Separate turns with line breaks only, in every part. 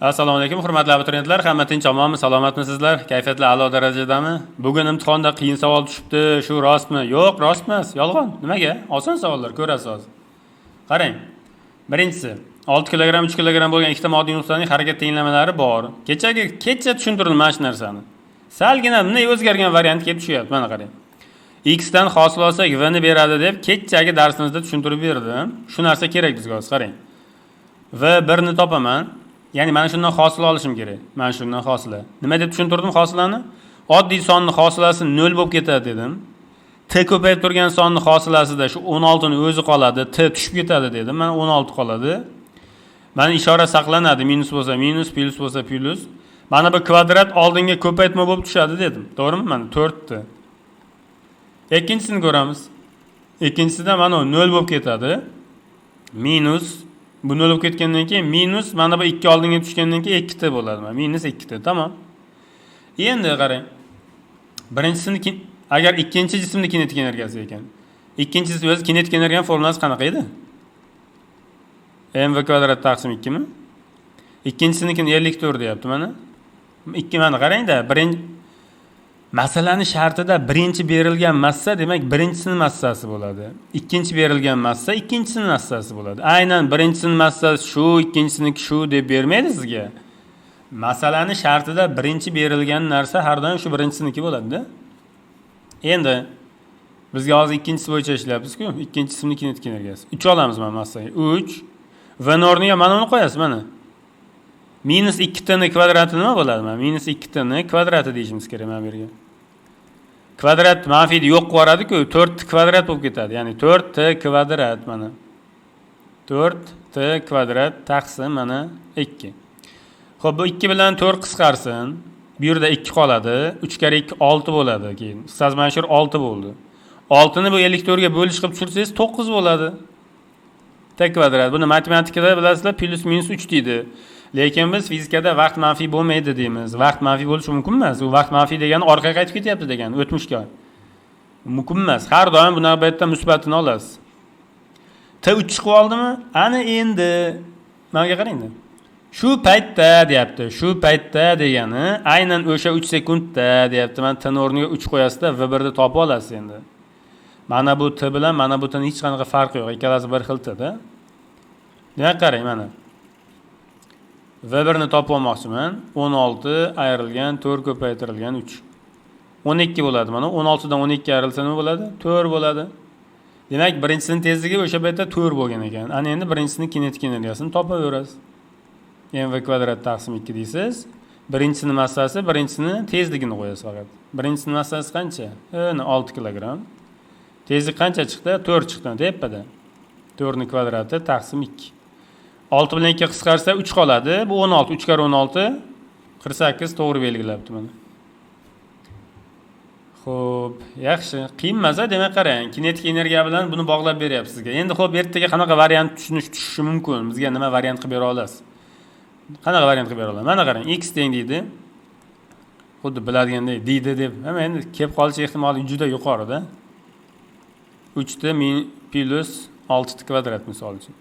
Assalomu alaykum, hurmatli abituriyentlar. Hamma tinch, omonmi, salomatmisizlar? Kayfiyatlar a'lo darajadami? Bugun imtihonda qiyin savol tushibdi, shu rostmi? Yo'q, rost emas, yolg'on. Nimaga? Oson savollar, ko'rasiz hozir. Qarang. Birinchisi, 6 kilogramm, 3 kilogramm bo'lgan ikkita moddiy nuqtaning harakat tenglamalari bor. Kecha tushuntirdim mana shu narsani. Salgina bunday o'zgargan variant kelib tushyapti, mana qarang. X dan hosil olsak V ni beradi deb kechagi darsimizda tushuntirib berdim. Shu narsa kerak bizga hozir, qarang. V1 ni topaman. Ya'ni mana shundan hosil olishim kerak. Mana shundan hosila. Nima deb tushuntirdim hosilani? Oddiy sonni hosilasi 0 bo'lib ketadi dedim. T ko'payib turgan sonni hosilasida shu 16 ni o'zi qoladi, T tushib ketadi dedim. Mana 16 qoladi. Mana ishora saqlanadi, minus bo'lsa minus, plus bo'lsa plus. Mana bu kvadrat oldinga ko'paytma bo'lib tushadi dedim. To'g'rimi? Mana 4 t. Ikkinchisini ko'ramiz. Ikkinchisida mana 0 bo'lib ketadi. Minus bu 0 bo'lib ketgandan keyin minus mana bu 2 oldinga tushgandan keyin 2t bo'ladi. Mana minus 2t. Tamom. Endi qarang. Birinchisini agar ikkinchi jismning kinetik energiyasi ekan. Ikkinchisi o'zi kinetik energiyaning formulasi qanaqa edi? Mv kvadrat taqsim 2 mi? Ikkinchisinikini 54 deyapti mana. 2 mana qarangda, birinchi masalani shartida birinchi berilgan massa demak birinchisini massasi bo'ladi. Ikkinchi berilgan massa ikkinchisini massasi bo'ladi. Aynan birinchisini massasi shu, ikkinchisiniki shu deb bermaydi sizga. Masalani shartida birinchi berilgan narsa har doim shu birinchisiniki bo'ladi-da. Endi bizga hozir ikkinchisi bo'yicha ishlayapmiz-ku, ikkinchi jismning kinetik energiyasi. 3 olamiz mana massaga. 3 V o'rniga mana uni qo'yasiz mana. Minus 2t ni kvadrati nima bo'ladi? Mana minus 2t ni kvadrati deyishimiz kerak mana bu yerga. Kvadrat manfiyni yo'q qilib yuboradi-ku, 4 t kvadrat bo'lib ketadi. Ya'ni 4t kvadrat mana. 4t kvadrat taqsim mana 2. Xo'p, bu 2 bilan 4 qisqarsin. Bu yerda 2 qoladi. 3 karra 2 6 bo'ladi keyin. Qisqasi mana shu yer 6 bo'ldi. 6 ni bu 54 ga bo'lish qilib tushirsangiz 9 bo'ladi. T kvadrat. Buni matematikada bilasizlar, plus minus 3 deydi. Lekin biz fizikada vaqt manfiy bo'lmaydi deymiz. Vaqt manfiy bo'lishi mumkin emas. U vaqt manfiy degani orqaga qaytib ketyapti degani, o'tmishga. Mumkin emas. Har doim bunaqa paytda musbatini olasiz. T 3 chiqib oldimi? Ana endi menga qarangda. Shu paytda deyapti. Shu paytda degani aynan o'sha 3 sekundda deyapti. Mana T o'rniga 3 qo'yasizda V1 ni topib olasiz endi. Mana bu T bilan mana bu T ning hech qanaqa farqi yo'q. Ikkalasi bir xil T-da. Demak qarang mana. V1 ni topib olmoqchiman. 16 ayrilgan 4 ko'paytirilgan 3. 12 bo'ladi mana. 16 dan 12 ayrilsa nima bo'ladi? 4 bo'ladi. Demak, birinchisining tezligi o'sha paytda 4 bo'lgan ekan. Ana endi birinchisining kinetik energiyasini topaverasiz. Mv kvadrat taqsim 2 deysiz. Birinchisini massasi, birinchisini tezligini qo'yasiz faqat. Birinchisini massasi qancha? 6 kilogramm. Tezlik qancha chiqdi? 4 chiqdi tepada. 4 ning kvadrati taqsim 2. 6 bilan 2 qisqarsa 3 qoladi. Bu 16, 3 karra 16 48 to'g'ri belgilabdi mana. Xo'p, yaxshi. Qiyin emas, demak qarang, kinetik energiya bilan buni bog'lab beryapsiz sizga. Endi xo'p, ertaga qanaqa variant tushunish tushishi mumkin? Bizga nima variant qilib bera olasiz? Qanaqa variant qilib bera oladi? Mana qarang, x teng deydi. Xuddi biladigandek deydi deb. Hamma endi kelib qolish ehtimoli juda yuqorida. 3 t plus 6 t kvadrat misol uchun.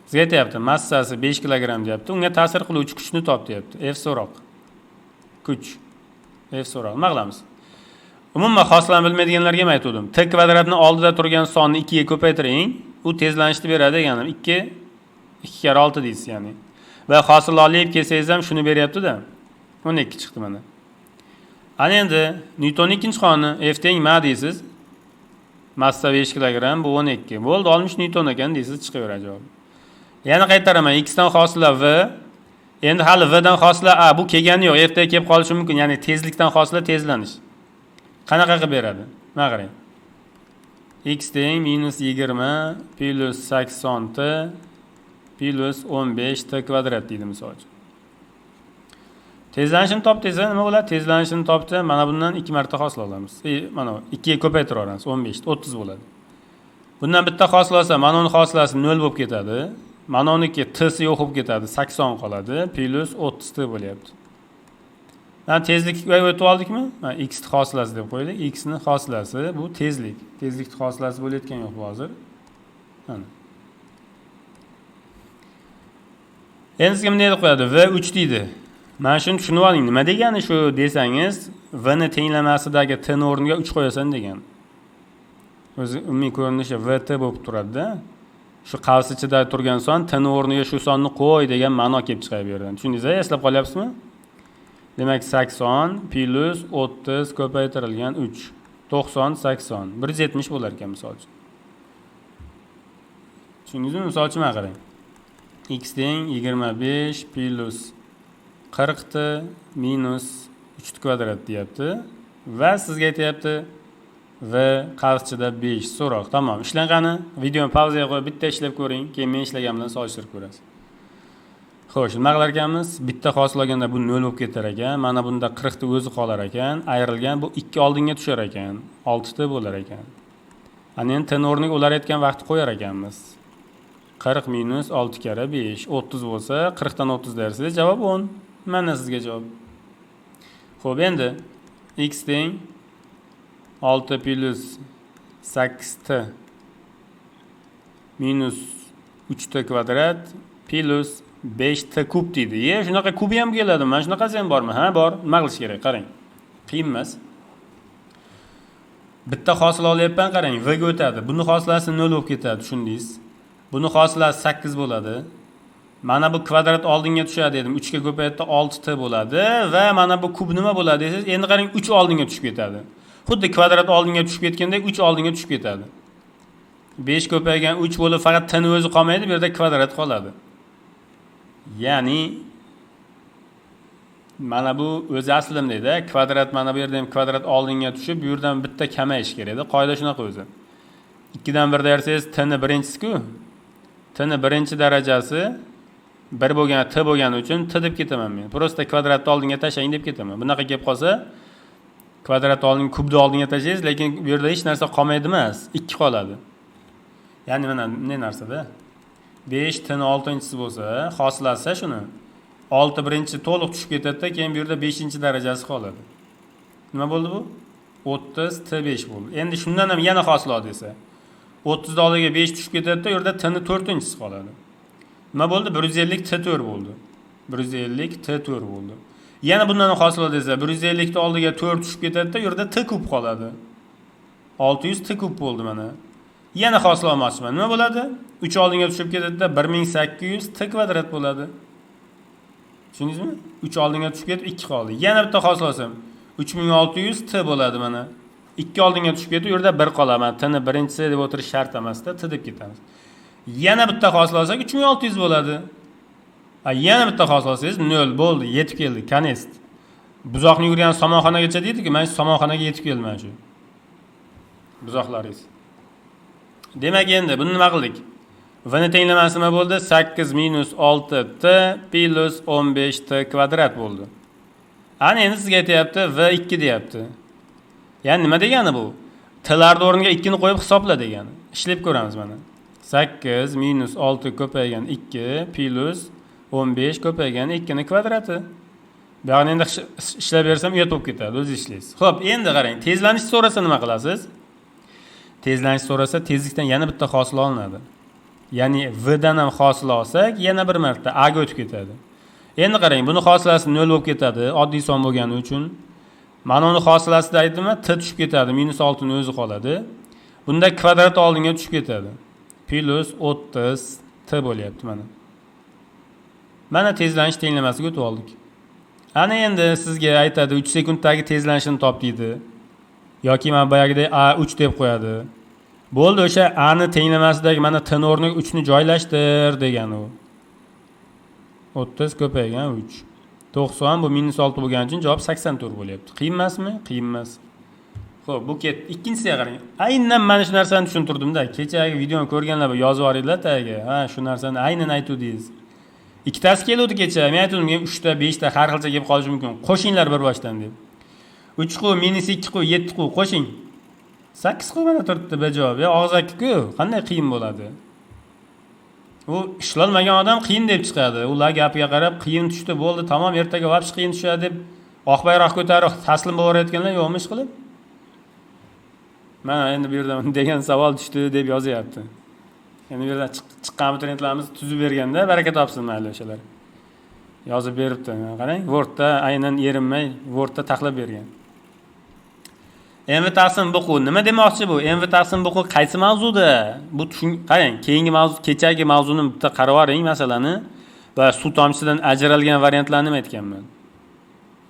Sizga aytyapti, massasi 5 kilogramm deyapti. Unga ta'sir qiluvchi kuchni top deyapti. F so'roq. Kuch. F so'roq. Nima qilamiz? Umuman hosilani bilmaydiganlarga ham aytgandim. T kvadratni oldida turgan sonni 2 ga ko'paytiring, u tezlanishni beradi deganim. 2 2 karra 6 deysiz ya'ni. Va hosil olib kelsangiz ham shuni beryapti-da. 12 chiqdi mana. Ana endi Nyutonning ikkinchi qonuni F teng ma deysiz. Massa 5 kilogramm, bu 12. Bo'ldi, 60 Nyuton ekan deysiz, chiqaveradi javob. Yana qaytaraman, x dan hosila v. Endi hali v dan hosila a, bu kelgani yo'q, ertaga kelib qolishi mumkin, ya'ni tezlikdan hosila tezlanish. Qanaqa qilib beradi? Mana qarang. X teng minus 20 plus 80 t plus 15 t kvadrat deydi misol uchun. Tezlanishini topdingiz, nima bo'ladi? Tezlanishini topdi, mana bundan 2 marta hosil olamiz. Mana 2 ga ko'paytiraveramiz, 15 30 bo'ladi. Bundan bitta hosil olsa, mana uni hosilasi 0 bo'lib ketadi. Mana uniki t si yo'q bo'lib ketadi, 80 qoladi, plus 30 t bo'lyapti. Mana tezlikka o'tib oldikmi? Mana x ni hosilasi deb qo'ydik. X ni hosilasi bu tezlik. Tezlikni hosilasi bo'layotgani yo'q hozir. Mana. Endi sizga bunday deb qo'yadi, V3 deydi. Mana shuni tushunib oling, nima degani shu desangiz, V ni tenglamasidagi T ni o'rniga 3 qo'yasan degan. O'zi umumiy ko'rinishi VT bo'lib turadi-da. Shu qavs ichida turgan son T ni o'rniga shu sonni qo'y degan ma'no kelib chiqadi bu yerdan. Tushundingiz, eslab qolyapsizmi? Demak, 80 plus 30 ko'paytirilgan 3. 90 80 170 bo'lar ekan misol uchun. Tushundingizmi? Misol uchun mana qarang. X teng 25 plus 40 t minus 3 kvadrat deyapti va sizga aytayapti V qavsida 5 so'roq. Tamom, ishlang qani. Videoni pauzaga qo'yib bitta ishlab ko'ring, keyin men ishlagan bilan solishtirib ko'rasiz. Xo'sh, nima qilar ekanmiz? Bitta hosil olganda bu 0 bo'lib ketar ekan. Mana bunda 40 ta o'zi qolar ekan. Ayrilgan bu 2 oldinga tushar ekan. 6 ta bo'lar ekan. Ana endi t o'rniga ular aytgan vaqtni qo'yar ekanmiz. 40 minus 6 karra 5, 30 bo'lsa, 40 dan 30 dersiz, javob 10. Mana sizga javob. Xo'p, endi x teng 6 plus 8 t minus 3 t kvadrat plus 5 t kub deydi. Ye, shunaqa kubi ham keladi. Mana shunaqasi ham bormi? Ha, bor. Nima qilish kerak? Qarang. Qiyin emas. Bitta hosil olyapman, qarang, v ga o'tadi. Buni hosilasi 0 bo'lib ketadi, tushundingiz? Buni hosilasi 8 bo'ladi. Mana bu kvadrat oldinga tushadi dedim. 3 ga ko'paytdi 6 t bo'ladi va mana bu kub nima bo'ladi desangiz, endi qarang 3 oldinga tushib ketadi. Xuddi kvadrat oldinga tushib ketgandek 3 oldinga tushib ketadi. 5 ko'paygan 3 bo'lib faqat t ni o'zi qolmaydi, bu yerda kvadrat qoladi. Ya'ni mana bu o'zi aslida deydi, kvadrat mana bu yerda ham kvadrat oldinga tushib, bu yerdan bitta kamayish kerak edi. Qoida shunaqa o'zi. 2 dan 1 dersangiz t ni birinchisi-ku. T ni birinchi darajasi 1 bo'lgan t bo'lgani uchun t deb ketaman men. Prosta kvadratni oldinga tashlang deb ketaman. Bunaqa kelib qolsa kvadrat oldinga, kubni oldinga tashlaysiz, lekin bu yerda hech narsa qolmaydi emas, 2 qoladi. Ya'ni mana bunday narsada 5 t ni 6-inchisi bo'lsa, hosilasi shuni 6 birinchi to'liq tushib ketadi-da, keyin bu yerda 5-darajasi qoladi. Nima bo'ldi bu? 30 t 5 bo'ldi. Endi shundan ham yana hosil ol desa, 30 oldiga 5 tushib ketadi-da, u yerda t ni 4-inchisi qoladi. Nima bo'ldi? 150 t 4 bo'ldi. 150 t 4 bo'ldi. Yana bundan ham hosil ol desa, 150 ta oldiga 4 tushib ketadi-da, u yerda t kub qoladi. 600 t kub bo'ldi mana. Yana hosil olmoqchiman. Nima bo'ladi? 3 oldinga tushib ketadi-da, 1800 t kvadrat bo'ladi. Tushundingizmi? 3 oldinga tushib ketib 2 qoldi. Yana bitta hosil olsam 3600 t bo'ladi mana. 2 oldinga tushib ketib, u yerda 1 qoladi. Mana t ni birinchisi deb o'tirish shart emas-da, t deb ketamiz. Yana bitta hosil olsak 3600 bo'ladi. Yana bitta hosil olsangiz 0 bo'ldi, yetib keldi, konest. Buzoqni yugurgan somonxonagacha deydi-ku, mana shu somonxonaga yetib keldi mana shu. Buzoqlaringiz. Demak, endi buni nima qildik? V ni tenglamasi nima bo'ldi? 8 minus 6 t plus 15 t kvadrat bo'ldi. Ana endi sizga aytayapti V2 deyapti. Ya'ni nima degani bu? T'larning o'rniga 2 ni qo'yib hisobla degani. Ishlab ko'ramiz mana. 8 minus 6 ko'paygan 2 plus 15 ko'paygan 2 ni kvadrati. Bu yoqni endi ishlab bersam uyat bo'lib ketadi, o'zingiz ishlaysiz. Xo'p, endi qarang, tezlanish so'rasa nima qilasiz? Tezlanish so'rasa tezlikdan yana bitta hosil olinadi. Ya'ni V dan ham hosil olsak, yana bir marta A ga o'tib ketadi. Endi qarang, buni hosilasi 0 bo'lib ketadi, oddiy son bo'lgani uchun. Mana uni hosilasida aytdimmi, t tushib ketadi, minus 6 ni o'zi qoladi. Bunda kvadrat oldinga tushib ketadi. Plus 30 t bo'lyapti mana. Mana tezlanish tenglamasiga o'tib oldik. Ana endi sizga aytadi 3 sekunddagi tezlanishini top deydi. Yoki mana boyagidek A3 deb qo'yadi. Bo'ldi, o'sha A ni tenglamasidagi mana t ni o'rniga 3 ni joylashtir degani u. 30 ko'paygan 3. 90 bu minus 6 bo'lgani uchun javob 84 bo'lyapti. Qiyin emasmi? Qiyin emas. Xo'p, bu ketdi. Ikkinchisiga qarang. Aynan mana shu narsani tushuntirdimda. Kechagi videoni ko'rganlar yozib yuboringlar tagiga. Ha, shu narsani aynan aytuvdingiz. Ikkitasi keluvdi kecha. Men aytdim, 3 ta, 5 ta har xilcha kelib qolishi mumkin. Qo'shinglar bir boshdan deb. 3 qu, minus 2 qu, 7 qu qo'shing. 8 qu mana turibdi bejavob. Ya og'zaki-ku, qanday qiyin bo'ladi? U ishlolmagan odam qiyin deb chiqadi. Ular gapiga qarab qiyin tushdi, bo'ldi, tamom, ertaga vobshe qiyin tushadi deb oq bayroq ko'tarib taslim bo'layotganlar yo'qmi ish qilib? Mana endi bu yerdan degan savol tushdi deb yozyapti. Endi bu yerdan chiqqan abituriyentlarimiz tuzib berganda baraka topsin mayli o'shalar. Yozib beribdi. Qarang, Wordda aynan erinmay Wordda taxlab bergan. MV taqsim BQ nima demoqchi bu? MV taqsim BQ qaysi mavzuda? Bu qarang, keyingi mavzu, kechagi mavzuni bitta qarab oling masalani va suv tomchisidan ajralgan variantlarni nima aytganman.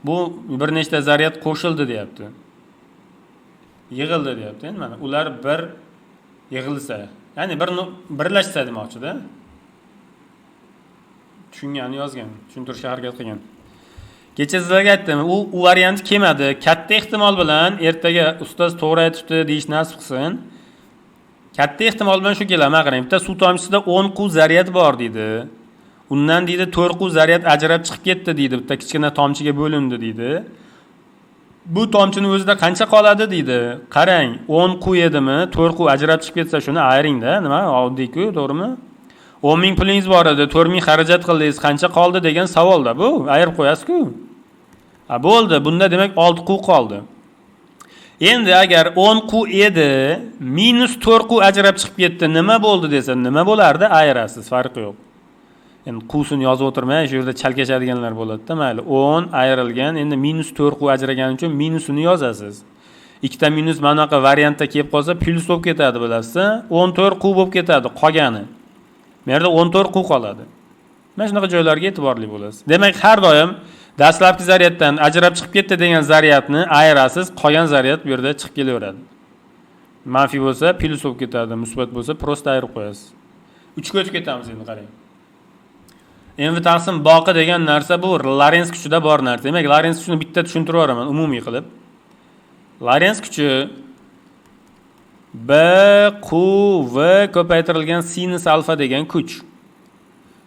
Bu bir nechta zaryad qo'shildi deyapti. Yig'ildi deyapti. Endi mana ular bir yig'ilsa, ya'ni bir birlashsa demoqchi-da. Tushunganini yozgan, tushuntirishga harakat qilgan. Kecha sizlarga aytdim, u variant kelmadi. Katta ehtimol bilan ertaga ustoz to'g'ri aytibdi deyish nasib qilsin. Katta ehtimol bilan shu keladi. Mana qarang, bitta suv tomchisida 10 quv zaryad bor deydi. Undan deydi 4 quv zaryad ajrab chiqib ketdi deydi. Bitta kichkina tomchiga bo'lindi deydi. Bu tomchini o'zida qancha qoladi deydi. Qarang, 10 quv edimi? 4 quv ajrab chiqib ketsa shuni ayiringda, nima? Oddiy-ku, to'g'rimi? 10 ming pulingiz bor edi, 4 ming xarajat qildingiz, qancha qoldi degan savolda bu. Ayirib qo'yasiz-ku. Ha, bo'ldi. Bunda demak 6 quv qoldi. Endi agar 10 quv edi, minus 4 quv ajrab chiqib ketdi, nima bo'ldi desa, nima bo'lardi? Ayirasiz, farqi yo'q. Endi quvsini yozib o'tirmay, shu yerda chalkashadiganlar bo'ladi-da, mayli. 10 ayrilgan, endi minus 4 quv ajragani uchun minusini yozasiz. Ikkita minus mana bunaqa variantda kelib qolsa, plyus bo'lib ketadi, bilasiz. 14 quv bo'lib ketadi qolgani. Bu yerda 14 quv qoladi. Mana shunaqa joylarga e'tiborli bo'lasiz. Demak, har doim dastlabki zaryaddan ajrab chiqib ketdi degan zaryadni ayirasiz, qolgan zaryad bu yerda chiqib kelaveradi. Manfiy bo'lsa plyus bo'lib ketadi, musbat bo'lsa prosta ayirib qo'yasiz. 3 ga o'tib ketamiz endi, qarang. MV taqsim boqi degan narsa bu Lorentz kuchida bor narsa. Demak, Lorentz kuchini bitta tushuntirib yuboraman umumiy qilib. Lorentz kuchi B Q V ko'paytirilgan sinus alfa degan kuch.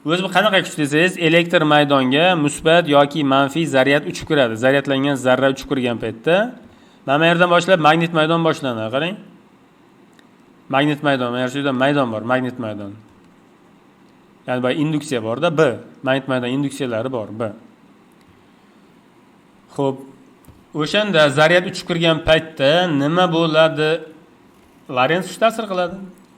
O'zi bu qanaqa kuch desangiz, elektr maydonga musbat yoki manfiy zaryad uchib kiradi. Zaryadlangan zarra uchib kirgan paytda mana bu yerdan boshlab magnit maydon boshlanadi, qarang. Magnit maydon, mana shu yerda maydon bor, magnit maydon. Ya'ni bu induksiya bor-da, B. Magnit maydon induksiyalari bor, B. Xo'p, o'shanda zaryad uchib kirgan paytda nima bo'ladi? Lorentz kuchi ta'sir qiladi.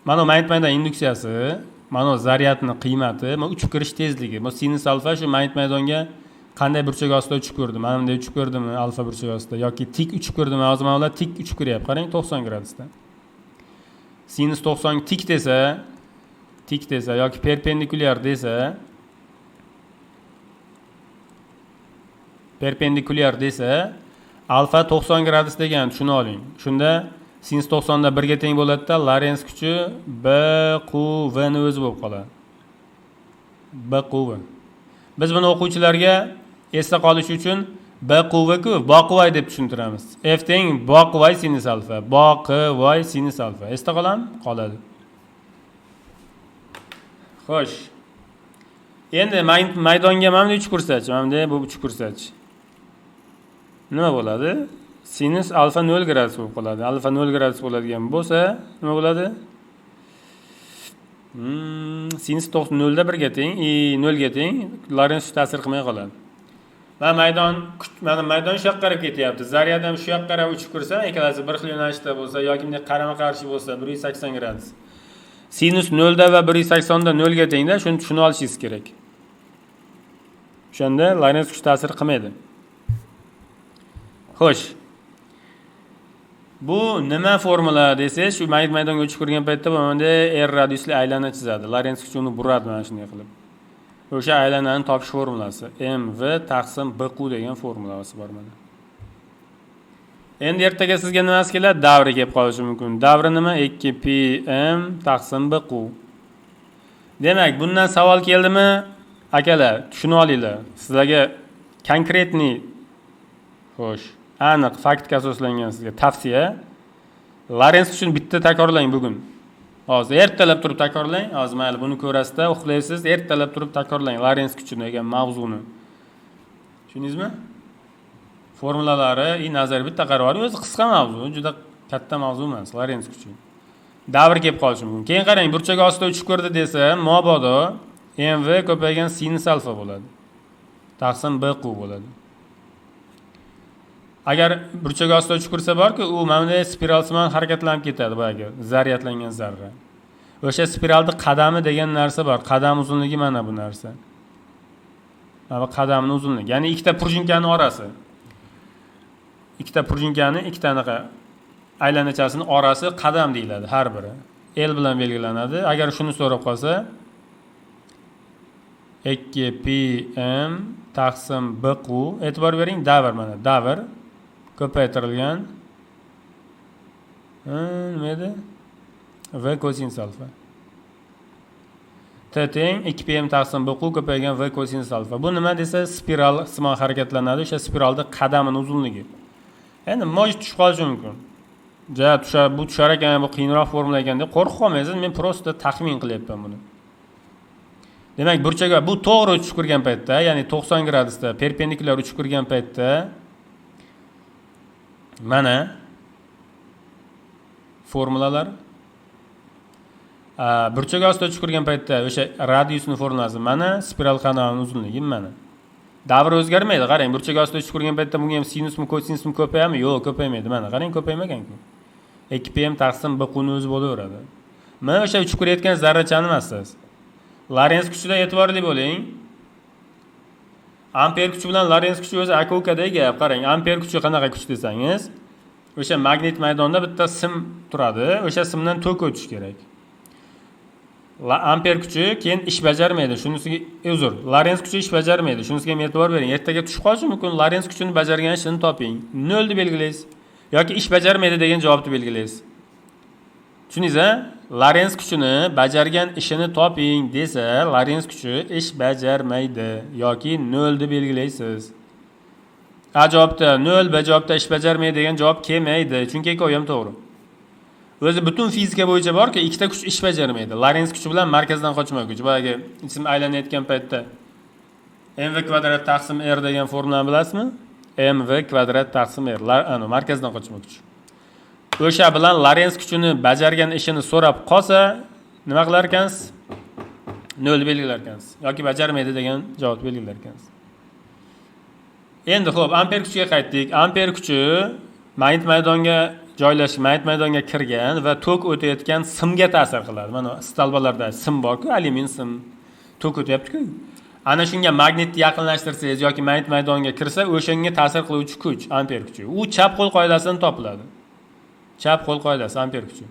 Mana magnit maydon induksiyasi, mana zaryadning qiymati, mana uchib kirish tezligi. Bu sinus alfa shu magnit maydonga qanday burchak ostida uchib kirdi? Mana bunday uchib kirdimi alfa burchak ostida yoki tik uchib kirdimi? Hozir mana ular tik uchib kiryapti. Qarang, 90 gradusda. Sinus 90 tik desa, tik desa yoki perpendikulyar desa, perpendikulyar desa, alfa 90 gradus degan tushuna oling. Shunda sinus 90 da 1 ga teng bo'ladi-da, Lorentz kuchi B Q V ni o'zi bo'lib qoladi. B Q V. Biz buni o'quvchilarga esda qolish uchun B Q V ku boqvoy deb tushuntiramiz. F teng boqvoy sinus alfa, boqvoy sinus alfa. Esda qoladimi? Qoladi. Xo'sh. Endi maydonga mana bunday uch ko'rsatchi, mana bunday bu uch ko'rsatchi. Nima bo'ladi? Sinus alfa 0 gradus bo'lib qoladi. Alfa 0 gradus bo'ladigan bo'lsa, nima bo'ladi? Sinus 0 da 1 ga teng, 0 ga teng, Lorentz ta'sir qilmay qoladi. Va maydon, mana maydon shu yoqqa qarab ketyapti. Zaryad ham shu yoqqa qarab uchib kirsa, ikkalasi bir xil yo'nalishda bo'lsa yoki bunday qarama-qarshi bo'lsa 180 gradus. Sinus 0 da va 180 da 0 ga tengda, shuni tushuna olishingiz kerak. O'shanda Lorentz kuchi ta'sir qilmaydi. Xo'sh. Bu nima formula desangiz, shu magnit maydonga uchib kirgan paytda bu bunday R radiusli aylana chizadi. Lorentz kuchi uni buradi mana shunday qilib. O'sha aylanani topish formulasi MV taqsim BQ degan formulasi bor mana. Endi ertaga sizga nimasi keladi? Davri kelib qolishi mumkin. Davri nima? 2 pi m taqsim BQ. Demak, bundan savol keldimi? Akalar, tushunib olinglar. Sizlarga konkretniy, xo'sh, aniq faktga asoslangan sizga tavsiya. Lorentz uchun bitta takrorlang bugun. Hozir ertalab turib takrorlang. Hozir mayli buni ko'rasizda, uxlaysiz, ertalab turib takrorlang Lorentz kuchini degan mavzuni. Tushundingizmi? Formulalari, nazariy bitta qarab oling. O'zi qisqa mavzu, juda katta mavzu emas, Lorentz kuchi. Davr kelib qolishi mumkin. Keyin qarang, burchak ostida uchib ko'rdi desa, mabodo MV ko'paygan sinus alfa bo'ladi. Taqsim BQ bo'ladi. Agar burchak ostida uchib kirsa borku, u mana bunday spiralsimon harakatlanib ketadi boyagi zaryadlangan zarra. O'sha spiralni qadami degan narsa bor. Qadam uzunligi mana bu narsa. Mana bu qadamni uzunligi, ya'ni ikkita prujinkaning orasi. Ikkita prujinkaning ikkita anaqa aylanachasining orasi qadam deyiladi har biri. L bilan belgilanadi. Agar shuni so'rab qolsa 2 pi m taqsim bq, e'tibor bering, davr mana davr ko'paytirilgan nima edi? V kosinus alfa. T teng 2 pi m taqsim bq ko'paygan V kosinus alfa. Bu nima desa, spiral simon harakatlanadi, o'sha spiralda qadamini uzunligi. Endi moj tushib qolishi mumkin. Ja tushar, bu tushar ekan, bu qiyinroq formula ekan deb qo'rqib qolmaysiz. Men prosta taxmin qilyapman buni. Demak, burchak bu to'g'ri uchib kirgan paytda, ya'ni 90 gradusda perpendikulyar uchib kirgan paytda mana formulalar. Burchak ostida uchib kirgan paytda o'sha radiusning formulasi mana, spiral qanotning uzunligi mana. Davr o'zgarmaydi, qarang, burchak ostida uchib kirgan paytda bunga ham sinusmi, kosinusmi ko'payami? Yo'q, ko'paymaydi. Mana qarang, ko'paymagan-ku. 2 pi m taqsim bq ni o'zi bo'laveradi. Mana o'sha uchib kirayotgan zarrachani massasi. Lorentz kuchida e'tiborli bo'ling. Amper kuchi bilan Lorentz kuchi o'zi aka-ukadek gap. Qarang, amper kuchi qanaqa kuch desangiz, o'sha magnit maydonida bitta sim turadi, o'sha simdan tok o'tishi kerak. Amper kuchi keyin ish bajarmaydi. Shunisiga uzr, Lorentz kuchi ish bajarmaydi. Shunisiga ham e'tibor bering. Ertaga tushib qolishi mumkin. Lorentz kuchini bajargan ishini toping. 0 deb belgilaysiz yoki ish bajarmaydi degan javobni belgilaysiz. Tushundingiz-a? Lorentz kuchini bajargan ishini toping desa, Lorentz kuchi ish bajarmaydi yoki 0 deb belgilaysiz. A javobda 0, B javobda ish bajarmaydi degan javob kelmaydi, chunki ikkovi ham to'g'ri. O'zi butun fizika bo'yicha borki, ikkita kuch ish bajarmaydi. Lorentz kuchi bilan markazdan qochma kuch. Boyagi jism aylanayotgan paytda mv kvadrat taqsim r degan formulani bilasizmi? Mv kvadrat taqsim r, markazdan qochma kuch. O'sha bilan Lorentz kuchini bajargan ishini so'rab qolsa, nima qilar ekansiz? 0 belgilar ekansiz yoki bajarmaydi degan javobni belgilar ekansiz. Endi xo'p, amper kuchiga qaytdik. Amper kuchi magnit maydonga joylashgan, magnit maydonga kirgan va tok o'tayotgan simga ta'sir qiladi. Mana stolbalarda sim bor-ku, alyumin sim, tok o'tyapti-ku. Ana shunga magnitni yaqinlashtirsangiz yoki magnit maydonga kirsa, o'shanga ta'sir qiluvchi kuch amper kuchi. U chap qo'l qoidasidan topiladi. Chap qo'l qoidasi amper kuchi.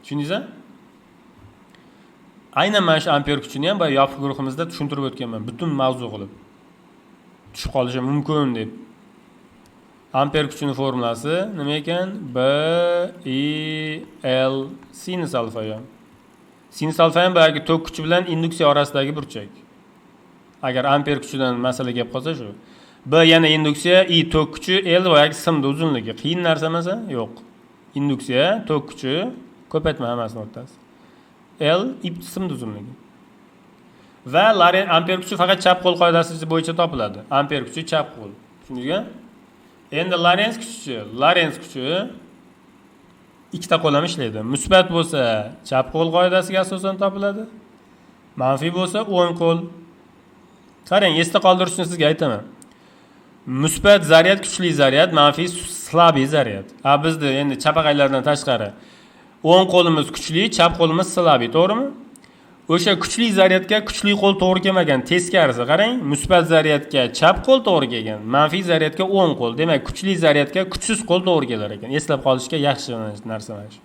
Tushundingizmi? Aynan mana shu amper kuchini ham boya yopiq guruhimizda tushuntirib o'tganman, butun mavzu qilib. Tushib qolishi mumkin deb. Amper kuchini formulasi nima ekan? B I L sinus alfa. Sinus alfa ham boyagi tok kuchi bilan induksiya orasidagi burchak. Agar amper kuchidan masala kelib qolsa shu. B yana induksiya, I tok kuchi, L boyagi simni uzunligi. Qiyin narsa emas, yo'q. Induksiya, tok kuchi, ko'paytma hammasini o'rtasi. L ip simni uzunligi. Va amper kuchi faqat chap qo'l qoidasi bo'yicha topiladi. Amper kuchi chap qo'l. Tushundingizmi? Endi Lorentz kuchi, Lorentz kuchi ikkita qo'l ham ishlaydi. Musbat bo'lsa chap qo'l qoidasiga asosan topiladi. Manfiy bo'lsa o'ng qo'l. Qarang, esda qoldirish uchun sizga aytaman. Musbat zaryad kuchli zaryad, manfiy слабый zaryad. A bizda endi chapaqaylardan tashqari o'ng qo'limiz kuchli, chap qo'limiz слабый, to'g'rimi? O'sha kuchli zaryadga kuchli qo'l to'g'ri kelmagan, teskarisi. Qarang, musbat zaryadga chap qo'l to'g'ri kelgan, manfiy zaryadga o'ng qo'l. Demak, kuchli zaryadga kuchsiz qo'l to'g'ri kelar ekan. Eslab qolishga yaxshi narsa mana shu.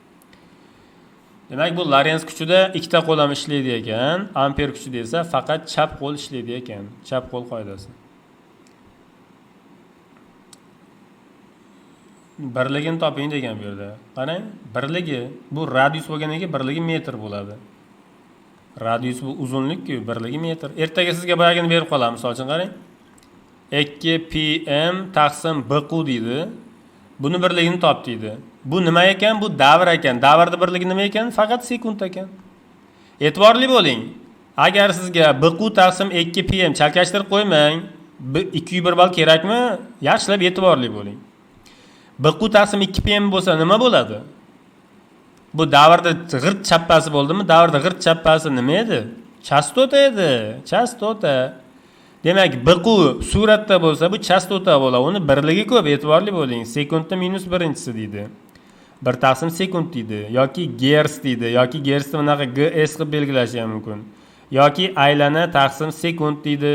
Demak, bu Lorentz kuchida ikkita qo'l ham ishlaydi ekan, amper kuchida esa faqat chap qo'l ishlaydi ekan, chap qo'l qoidasi. Birligini toping degan bu yerda. Qarang, birligi bu radius bo'lgandan keyin birligi metr bo'ladi. Radius bu uzunlik-ku, birligi metr. Ertaga sizga boyagini berib qolamiz. Misol uchun qarang. 2 pi m taqsim bq deydi. Buni birligini top deydi. Bu nima ekan? Bu davr ekan. Davrning birligi nima ekan? Faqat sekund ekan. E'tiborli bo'ling. Agar sizga bq taqsim 2 pi m chalkashtirib qo'ymang. 201 ball kerakmi? Yaxshilab e'tiborli bo'ling. Bq taqsim 2 pi m bo'lsa nima bo'ladi? Bu davrda g'irt chappasi bo'ldimi? Davrda g'irt chappasi nima edi? Chastota edi. Chastota. Demak, bq suratda bo'lsa, bu chastota bo'ladi. Uni birligi ko'p, e'tiborli bo'ling. Sekundda minus birinchisi deydi. 1 taqsim sekund deydi yoki gerts deydi yoki gertsni bunaqa gs qilib belgilashi ham mumkin. Yoki aylana taqsim sekund deydi.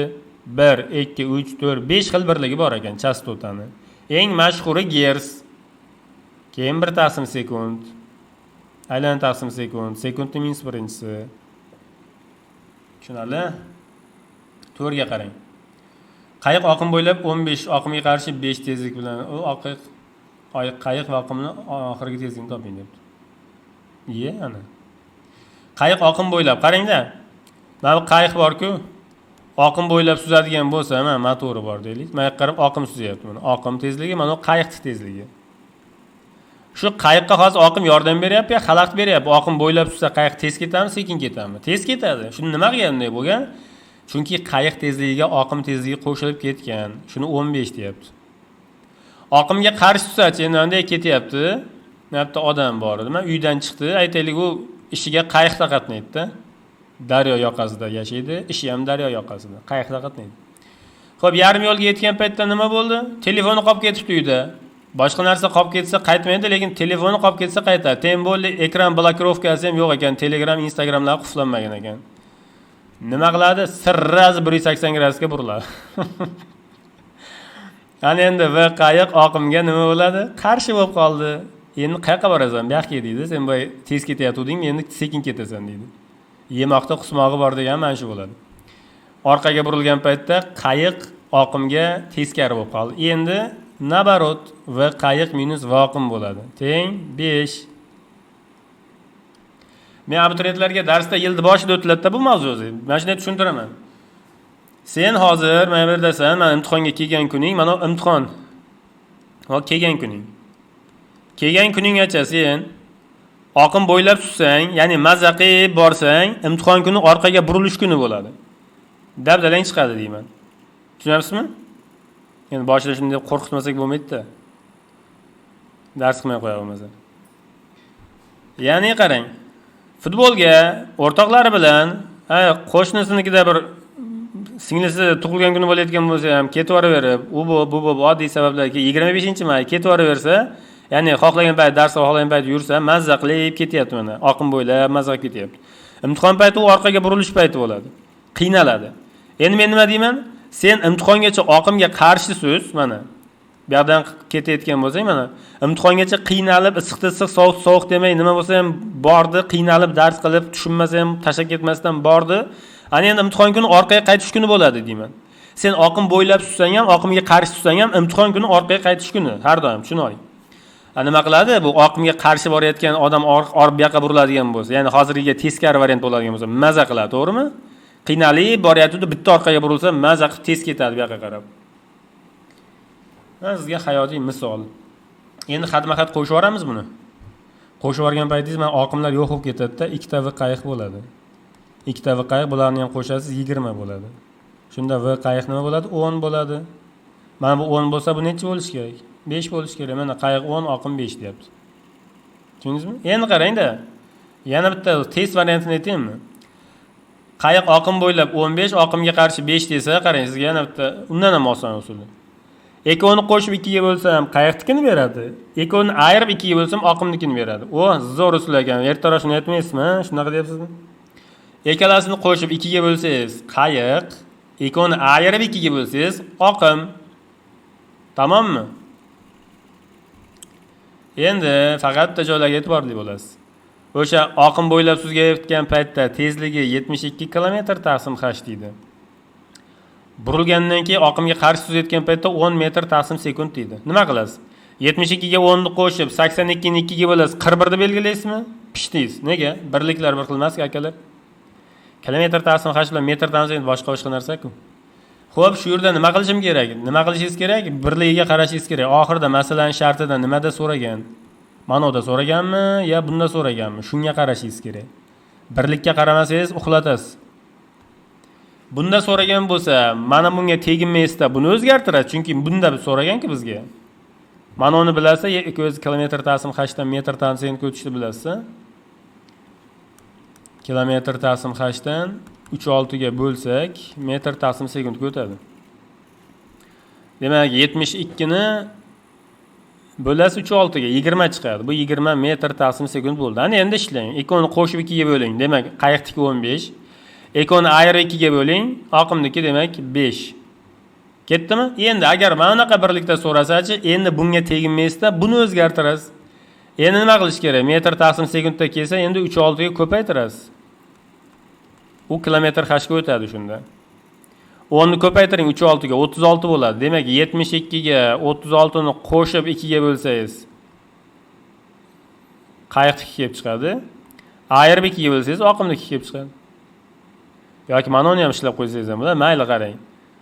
1, 2, 3, 4, 5 xil birligi bor ekan chastotani. Eng mashhuri gerts. Keyin 1 taqsim sekund. Aylan taqsim sekund, sekundning minus birinchisi. Tushunarli? 4ga qarang. Qayiq oqim bo'ylab 15 oqimga qarshi 5 tezlik bilan u qayiq va oqimni oxirgi tezligini toping debdi. Ye, ana. Qayiq oqim bo'ylab, qarangda. Mana bu qayiq bor-ku. Oqim bo'ylab suzadigan bo'lsa, mana motori bor deylik. Mana qarab oqim suzyapti mana. Oqim tezligi, mana bu qayiqning tezligi. Shu qayiqqa hozir oqim yordam beryapti, yo xalaqit beryapti. Oqim bo'ylab suzsa qayiq tez ketadimi, sekin ketadimi? Tez ketadi. Shuni nima qilgan bunday bo'lgan? Chunki qayiq tezligiga oqim tezligi qo'shilib ketgan. Shuni 15 deyapti. Oqimga qarshi suzsachi, endi bunday ketyapti. Mana odam bor edi. Mana uydan chiqdi, aytaylik u ishiga qayiqda qatnaydi-da. Daryo yoqasida yashaydi, ishi ham daryo yoqasida, qayiqda qatnaydi. Xo'p, yarim yo'lga yetgan paytda nima bo'ldi? Telefoni qolib ketibdi uyda. Boshqa narsa qolib ketsa qaytmaydi, lekin telefoni qolib ketsa qaytadi. Tem bo'ldi, ekran blokirovkasi ham yo'q ekan, Telegram, Instagramlar qulflanmagan ekan. Nima qiladi? Sirrazi 180 gradusga buriladi. Ana endi v qayiq oqimga nima bo'ladi? Qarshi bo'lib qoldi. Endi qayoqqa borasan? Bu yoqqa deydi. Sen boy tez ketayotganding, endi sekin ketasan deydi. Yemoqda qusmog'i bor degan mana shu bo'ladi. Orqaga burilgan paytda qayiq oqimga teskari bo'lib qoldi. Endi nabarot v qayiq minus v oqim bo'ladi. Teng 5. Men abituriyentlarga darsda yilni boshida o'tiladi-da bu mavzu o'zi. Mana shunday tushuntiraman. Sen hozir mana bu yerdasan, mana imtihonga kelgan kuning, mana imtihon. Hop, kelgan kuning. Kelgan kuninggacha sen oqim bo'ylab suzsang, ya'ni mazza qilib borsang, imtihon kuni orqaga burilish kuni bo'ladi. Dabdalang chiqadi deyman. Tushunyapsizmi? Endi boshida shunday deb qo'rqitmasak bo'lmaydi-da. Dars qilmay qo'ya bo'lmasa. Ya'ni qarang, futbolga o'rtoqlari bilan, qo'shnisinikida bir singlisi tug'ilgan kuni bo'layotgan bo'lsa ham ketib yuboraverib, u bu bu bu oddiy sabablarga 25-may ketib yuboraversa, ya'ni xohlagan payt darsga xohlagan payt yursa, mazza qilib ketyapti mana, oqim bo'ylab mazza qilib ketyapti. Imtihon payti u orqaga burilish payti bo'ladi. Qiynaladi. Endi men nima deyman? Sen imtihongacha oqimga qarshi suz, mana. Bu yoqdan ketayotgan bo'lsang, mana imtihongacha qiynalib, issiqda issiq, sovuq sovuq demay, nima bo'lsa ham bordi, qiynalib dars qilib, tushunmasa ham tashlab ketmasdan bordi. Ana endi imtihon kuni orqaga qaytish kuni bo'ladi deyman. Sen oqim bo'ylab sussang ham, oqimga qarshi sussang ham, imtihon kuni orqaga qaytish kuni har doim tushunib oling. Nima qiladi? Bu oqimga qarshi borayotgan odam bu yoqqa buriladigan bo'lsa, ya'ni hozirgiga teskari variant bo'ladigan bo'lsa, maza qiladi, to'g'rimi? Qiynalib boryapti, bitta orqaga burilsa, maza qilib tez ketadi bu yoqqa qarab. Mana sizga hayotiy misol. Endi xatma-xat qo'shib yuboramiz buni. Qo'shib yuborgan paytingiz mana oqimlar yo'q bo'lib ketadi-da, ikkita v qayiq bo'ladi. Ikkita v qayiq, bularni ham qo'shasiz, 20 bo'ladi. Shunda v qayiq nima bo'ladi? 10 bo'ladi. Mana bu 10 bo'lsa, bu necha bo'lishi kerak? 5 bo'lishi kerak. Mana qayiq 10, oqim 5 deyapti. Tushundingizmi? Endi qarang-da. Yana bitta test variantini aytaymi? Qayiq oqim bo'ylab 15, oqimga qarshi 5 desa, qarang, sizga yana bitta undan ham oson usuli. Ikkovini qo'shib 2 ga bo'lsam, qayiqnikini beradi. Ikkovini ayirib 2 ga bo'lsam, oqimnikini beradi. O, zo'r usul ekan. Ertaroq shuni aytmaysizmi? Shunaqa deyapsizmi? Ikkalasini qo'shib 2 ga bo'lsangiz, qayiq, ikkovini ayirib 2 ga bo'lsangiz, oqim. Tamommi? Endi faqat bitta joylarga e'tiborli bo'lasiz. O'sha oqim bo'ylab suzayotgan paytda tezligi 72 km taqsim h deydi. Burilgandan keyin oqimga qarshi suzayotgan paytda 10 metr taqsim sekund deydi. Nima qilasiz? 72 ga 10 ni qo'shib 82 ni 2 ga bo'lasiz, 41 ni belgilaysizmi? Pishdingiz. Nega? Birliklar bir xil emas, akalar. Kilometr taqsim h bilan metr taqsim sekund boshqa-boshqa narsa-ku. Xo'p, shu yerda nima qilishim kerak? Nima qilishingiz kerak? Birligiga qarashingiz kerak. Oxirida masalan shartida nimada so'ragan? Ma'noda so'raganmi yo bunda so'raganmi? Shunga qarashingiz kerak. Birlikka qaramasangiz uxlatasiz. Bunda so'ragan bo'lsa, mana bunga teginmaysizda buni o'zgartiradi, chunki bunda so'raganki bizga. Mana uni bilasiz, 200 kilometr taqsim h dan metr taqsim sekundga o'tishni bilasiz. Kilometr taqsim h dan 3.6 ga bo'lsak, metr taqsim sekundga o'tadi. Demak, 72 ni bo'lasiz 3.6 ga, 20 chiqadi. Bu 20 metr taqsim sekund bo'ldi. Ana endi ishlang. Ikkovini qo'shib 2 ga bo'ling. Demak, qayiqniki 15. Ikkovini ayirib 2 ga bo'ling. Oqimniki demak 5. Ketdimi? Endi agar mana bunaqa birlikda so'rasachi, endi bunga teginmaysizda, buni o'zgartirasiz. Endi nima qilish kerak? Metr taqsim sekundda kelsa, endi 3.6 ga ko'paytirasiz. U kilometr h ga o'tadi shunda. 10 ni ko'paytiring 3.6 ga 36 bo'ladi. Demak, 72 ga 36 ni qo'shib 2 ga bo'lsangiz qayiqniki kelib chiqadi. Ayirib 2 ga bo'lsangiz oqimniki kelib chiqadi. Yoki mana uni ham ishlab qo'ysangiz ham bo'ladi. Mayli, qarang.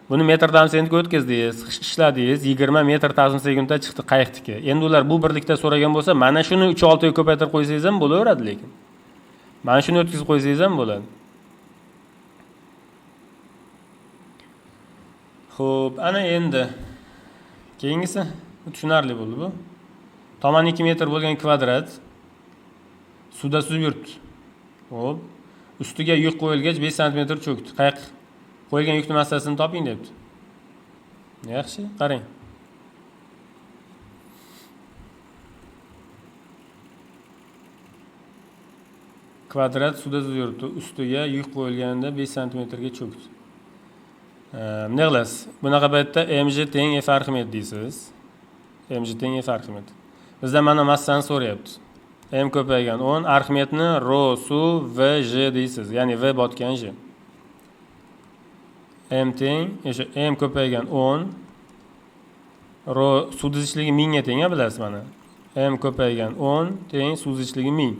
Buni metr taqsim sekundga o'tkazdingiz, ishladingiz, 20 metr taqsim sekundda chiqdi qayiqniki. Endi ular bu birlikda so'ragan bo'lsa, mana shuni 3.6 ga ko'paytirib qo'ysangiz ham bo'laveradi lekin. Mana shuni o'tkazib qo'ysangiz ham bo'ladi. Xo'p, ana endi keyingisi tushunarli bo'ldi bu. Tomoni 2 metr bo'lgan kvadrat suvda suzib yuribdi. Xo'p, ustiga yuk qo'yilgach 5 sm cho'kdi. Qayiq qo'yilgan yukning massasini toping debdi. Yaxshi, qarang. Kvadrat suvda suzib yuribdi. Ustiga yuk qo'yilganda 5 sm ga cho'kdi. Nima qilasiz? Bunaqa paytda mg teng f arximed deysiz. Mg teng f arximed. Bizdan mana massani so'rayapti. M ko'paygan 10, arximedni rho suv v j deysiz. Ya'ni v botgan j. M teng o'sha m ko'paygan 10, rho suv zichligi 1000 ga teng, bilasiz mana. M ko'paygan 10 teng suv zichligi 1000.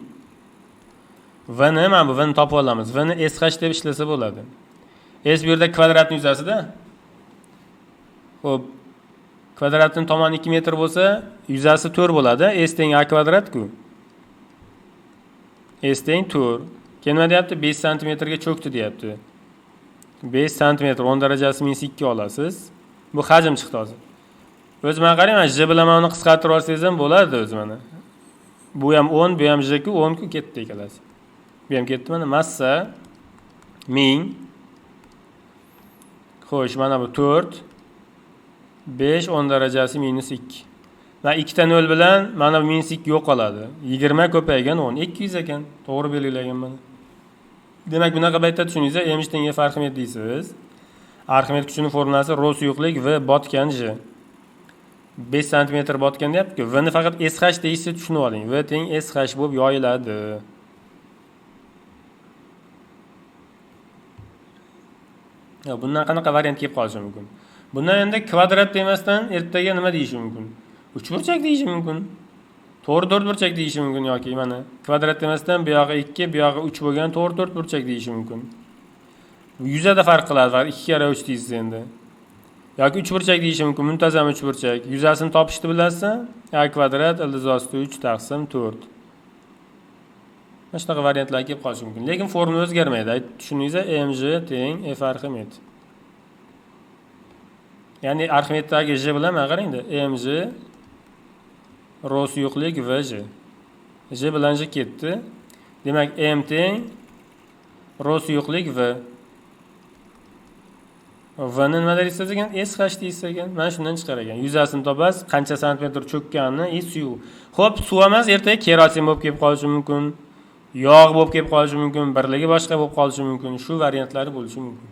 V ni mana bu v ni topib olamiz. V ni SH deb ishlasa bo'ladi. S bu yerda kvadratning yuzasida. Xo'p, kvadratning tomoni 2 metr bo'lsa, yuzasi 4 bo'ladi. S teng a kvadrat-ku. S teng 4. Keyin nima deyapti? 5 santimetrga cho'kdi deyapti. 5 santimetr 10 darajasi minus 2 olasiz. Bu hajm chiqdi hozir. O'zi mana qarang, mana j bilan mana uni qisqartirib olsangiz ham bo'ladi o'zi mana. Bu ham 10, bu ham j ku, 10 ku ketdi ikkalasi. Bu ham ketdi mana massa 1000. Xo'sh, mana bu 4, 5, 10 darajasi minus 2. Va ikkita 0 bilan mana bu minus 2 yo'qoladi. 20 ko'paygan 10, 200 ekan. To'g'ri belgilagan mana. Demak, bunaqa paytda tushundingiz, m teng f arximed deysiz. Arximed kuchining formulasi rho suyuqlik v botgan j. 5 santimetr botgan deyapti-ku. V ni faqat SH deyishni tushunib oling. V teng SH bo'lib yoyiladi. Ya, bundan qanaqa variant kelib qolishi mumkin? Bundan endi kvadrat demasdan ertaga nima deyishi mumkin? Uchburchak deyishi mumkin. To'g'ri to'rtburchak deyishi mumkin yoki mana kvadrat demasdan bu yog'i 2, bu yog'i 3 bo'lgan to'g'ri to'rtburchak deyishi mumkin. Yuzada farq qiladi, farq 2 karra 3 deysiz endi. Yoki uchburchak deyishi mumkin, muntazam uchburchak. Yuzasini topishni bilasizmi? A kvadrat ildiz osti 3 taqsim 4. Mana shunaqa variantlar kelib qolishi mumkin. Lekin formula o'zgarmaydi. Aytib tushundingiz, mg teng f arximed. Ya'ni arximeddagi j bilan mana qarangda, mg rho suyuqlik v j. J bilan j ketdi. Demak, m teng rho suyuqlik v. V ni nima deysiz ekan? SH deysiz ekan. Mana shundan chiqar ekan. Yuzasini topasiz, qancha santimetr cho'kkanini, suv. Xo'p, suv emas, ertaga kerosin bo'lib kelib qolishi mumkin. Yog' bo'lib kelib qolishi mumkin, birligi boshqa bo'lib qolishi mumkin. Shu variantlari bo'lishi mumkin.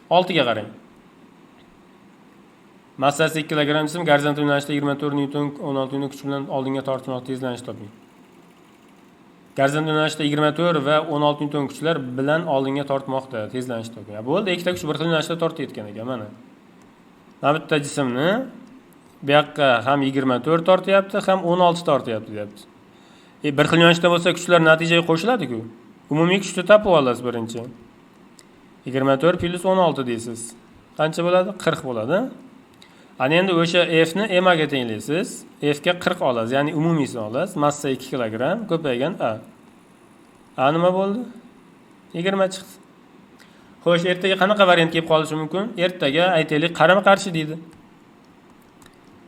6 ga qarang. Massasi 2 kilogramm jism gorizontal yo'nalishda 24 newton 16 newton kuch bilan oldinga tortilmoqda, tezlanish toping. Gorizontal yo'nalishda 24 va 16 newton kuchlar bilan oldinga tortmoqda, tezlanish toping. Bo'ldi, ikkita kuch bir xil yo'nalishda tortayotgan ekan mana. Mana bitta jismni bu yoqqa ham 24 tortyapti, ham 16 tortyapti deyapti. Bir xil yo'nalishda bo'lsa kuchlar natijaga qo'shiladi-ku. Umumiy kuchni topib olasiz birinchi. 24 plus 16 deysiz. Qancha bo'ladi? 40 bo'ladi. Ana endi o'sha F ni M ga tenglaysiz. F ga 40 olasiz, ya'ni umumiysini olasiz. Massa 2 kilogramm ko'paygan A. A nima bo'ldi? 20 chiqdi. Xo'sh, ertaga qanaqa variant kelib qolishi mumkin? Ertaga aytaylik qarama-qarshi deydi.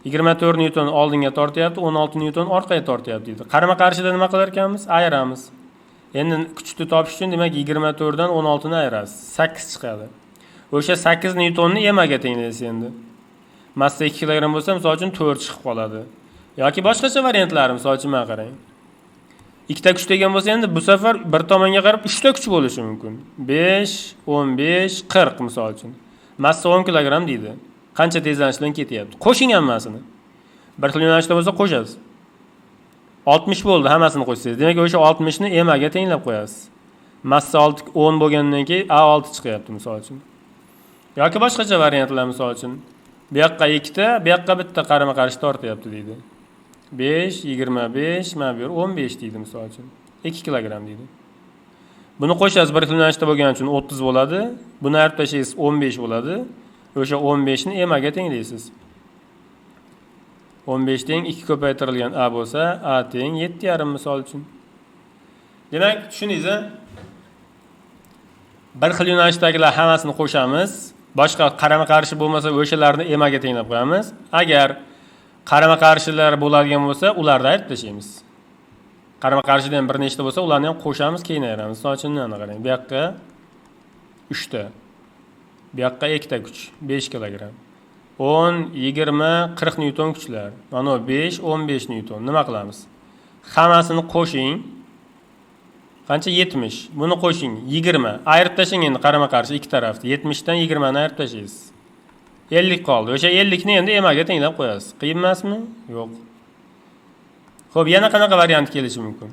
24 newton oldinga tortyapti, 16 newton orqaga tortyapti deydi. Qarama-qarshida nima qilar ekanmiz? Ayiramiz. Endi kuchni topish uchun demak 24 dan 16 ni ayirasiz. 8 chiqadi. O'sha 8 newtonni M ga tenglaysiz endi. Massa 2 kilogramm bo'lsa, misol uchun 4 chiqib qoladi. Yoki boshqacha variantlari, misol uchun mana qarang. Ikkita kuch degan bo'lsa, endi bu safar bir tomonga qarab 3 ta kuch bo'lishi mumkin. 5, 15, 40 misol uchun. Massa 10 kilogramm deydi. Qancha tezlanish bilan ketyapti? Qo'shing hammasini. Bir xil yo'nalishda bo'lsa qo'shasiz. 60 bo'ldi hammasini qo'shsangiz. Demak, o'sha 60 ni m ga tenglab qo'yasiz. Massa 6 10 bo'lgandan keyin a 6 chiqyapti misol uchun. Yoki boshqacha variantlar misol uchun. Bu yoqqa ikkita, bu yoqqa bitta qarama-qarshi tortyapti deydi. 5, 25, mana bu yer 15 deydi misol uchun. 2 kilogramm deydi. Buni qo'shasiz, bir xil yo'nalishda bo'lgani uchun 30 bo'ladi. Buni ayirib tashlaysiz 15 bo'ladi. O'sha 15 ni m ga tenglaysiz. 15 teng 2 ko'paytirilgan a bo'lsa, a teng 7,5 misol uchun. Demak, tushundingiz-a? Bir xil yo'nalishdagilar hammasini qo'shamiz. Boshqa qarama-qarshi bo'lmasa o'shalarni m ga tenglab qo'yamiz. Agar qarama-qarshilar bo'ladigan bo'lsa, ularni ayirib tashlaymiz. Qarama-qarshidan bir nechta bo'lsa, ularni ham qo'shamiz, keyin ayiramiz. Misol uchun, mana qarang, bu yoqqa 3 ta. Bu yoqqa 2 ta kuch, 5 kilogramm. 10, 20, 40 newton kuchlar. Mana 5, 15 newton. Nima qilamiz? Hammasini qo'shing. Qancha? 70. Buni qo'shing, 20. Ayirib tashlang endi qarama-qarshi ikki tarafni. 70 dan 20 ni ayirib tashlaysiz. 50 qoldi. O'sha 50 ni endi m ga tenglab qo'yasiz. Qiyin emasmi? Yo'q. Xo'p, yana qanaqa variant kelishi mumkin?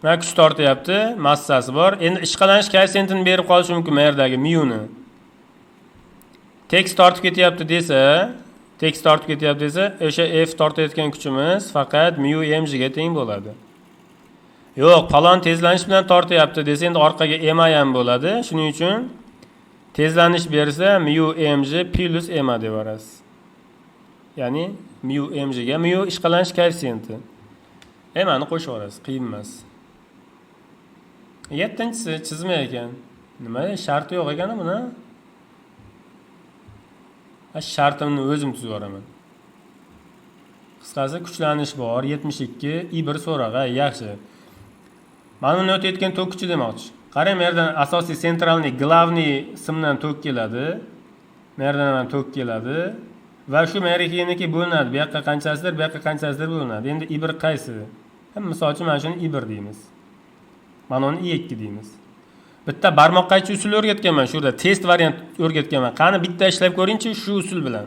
Mana kuch tortyapti, massasi bor. Endi ishqalanish koeffitsiyentini berib qolishi mumkin bu yerdagi mu-ni. Tekis tortib ketyapti desa, tekis tortib ketyapti desa, o'sha F tortayotgan kuchimiz faqat mu mg ga teng bo'ladi. Yo'q, falon tezlanish bilan tortyapti desa, endi orqaga m ham bo'ladi. Shuning uchun tezlanish bersa mu mg plus m deb yuborasiz. Ya'ni mu mg ga mu ishqalanish koeffitsiyenti. M ni qo'shib yuborasiz, qiyin emas. 7-chisi chizma ekan. Nima sharti yo'q ekan buni? Ha, shartimni o'zim tuzib yuboraman. Qisqasi kuchlanish bor, 72, I1 so'rag'a, yaxshi. Mana buni o'tayotgan tok kuchi demoqchi. Qarang, bu yerdan asosiy центральный главный simdan tok keladi. Bu yerdan ham tok keladi. Va shu bu yerga kelgandan keyin bo'linadi. Bu yoqqa qanchasidir, bu yoqqa qanchasidir bo'linadi. Endi I1 qaysi? Misol uchun mana shuni I1 deymiz. Mana uni I2 deymiz. Bitta barmoq qaychi usul o'rgatganman shu yerda, test variant o'rgatganman. Qani bitta ishlab ko'ringchi shu usul bilan.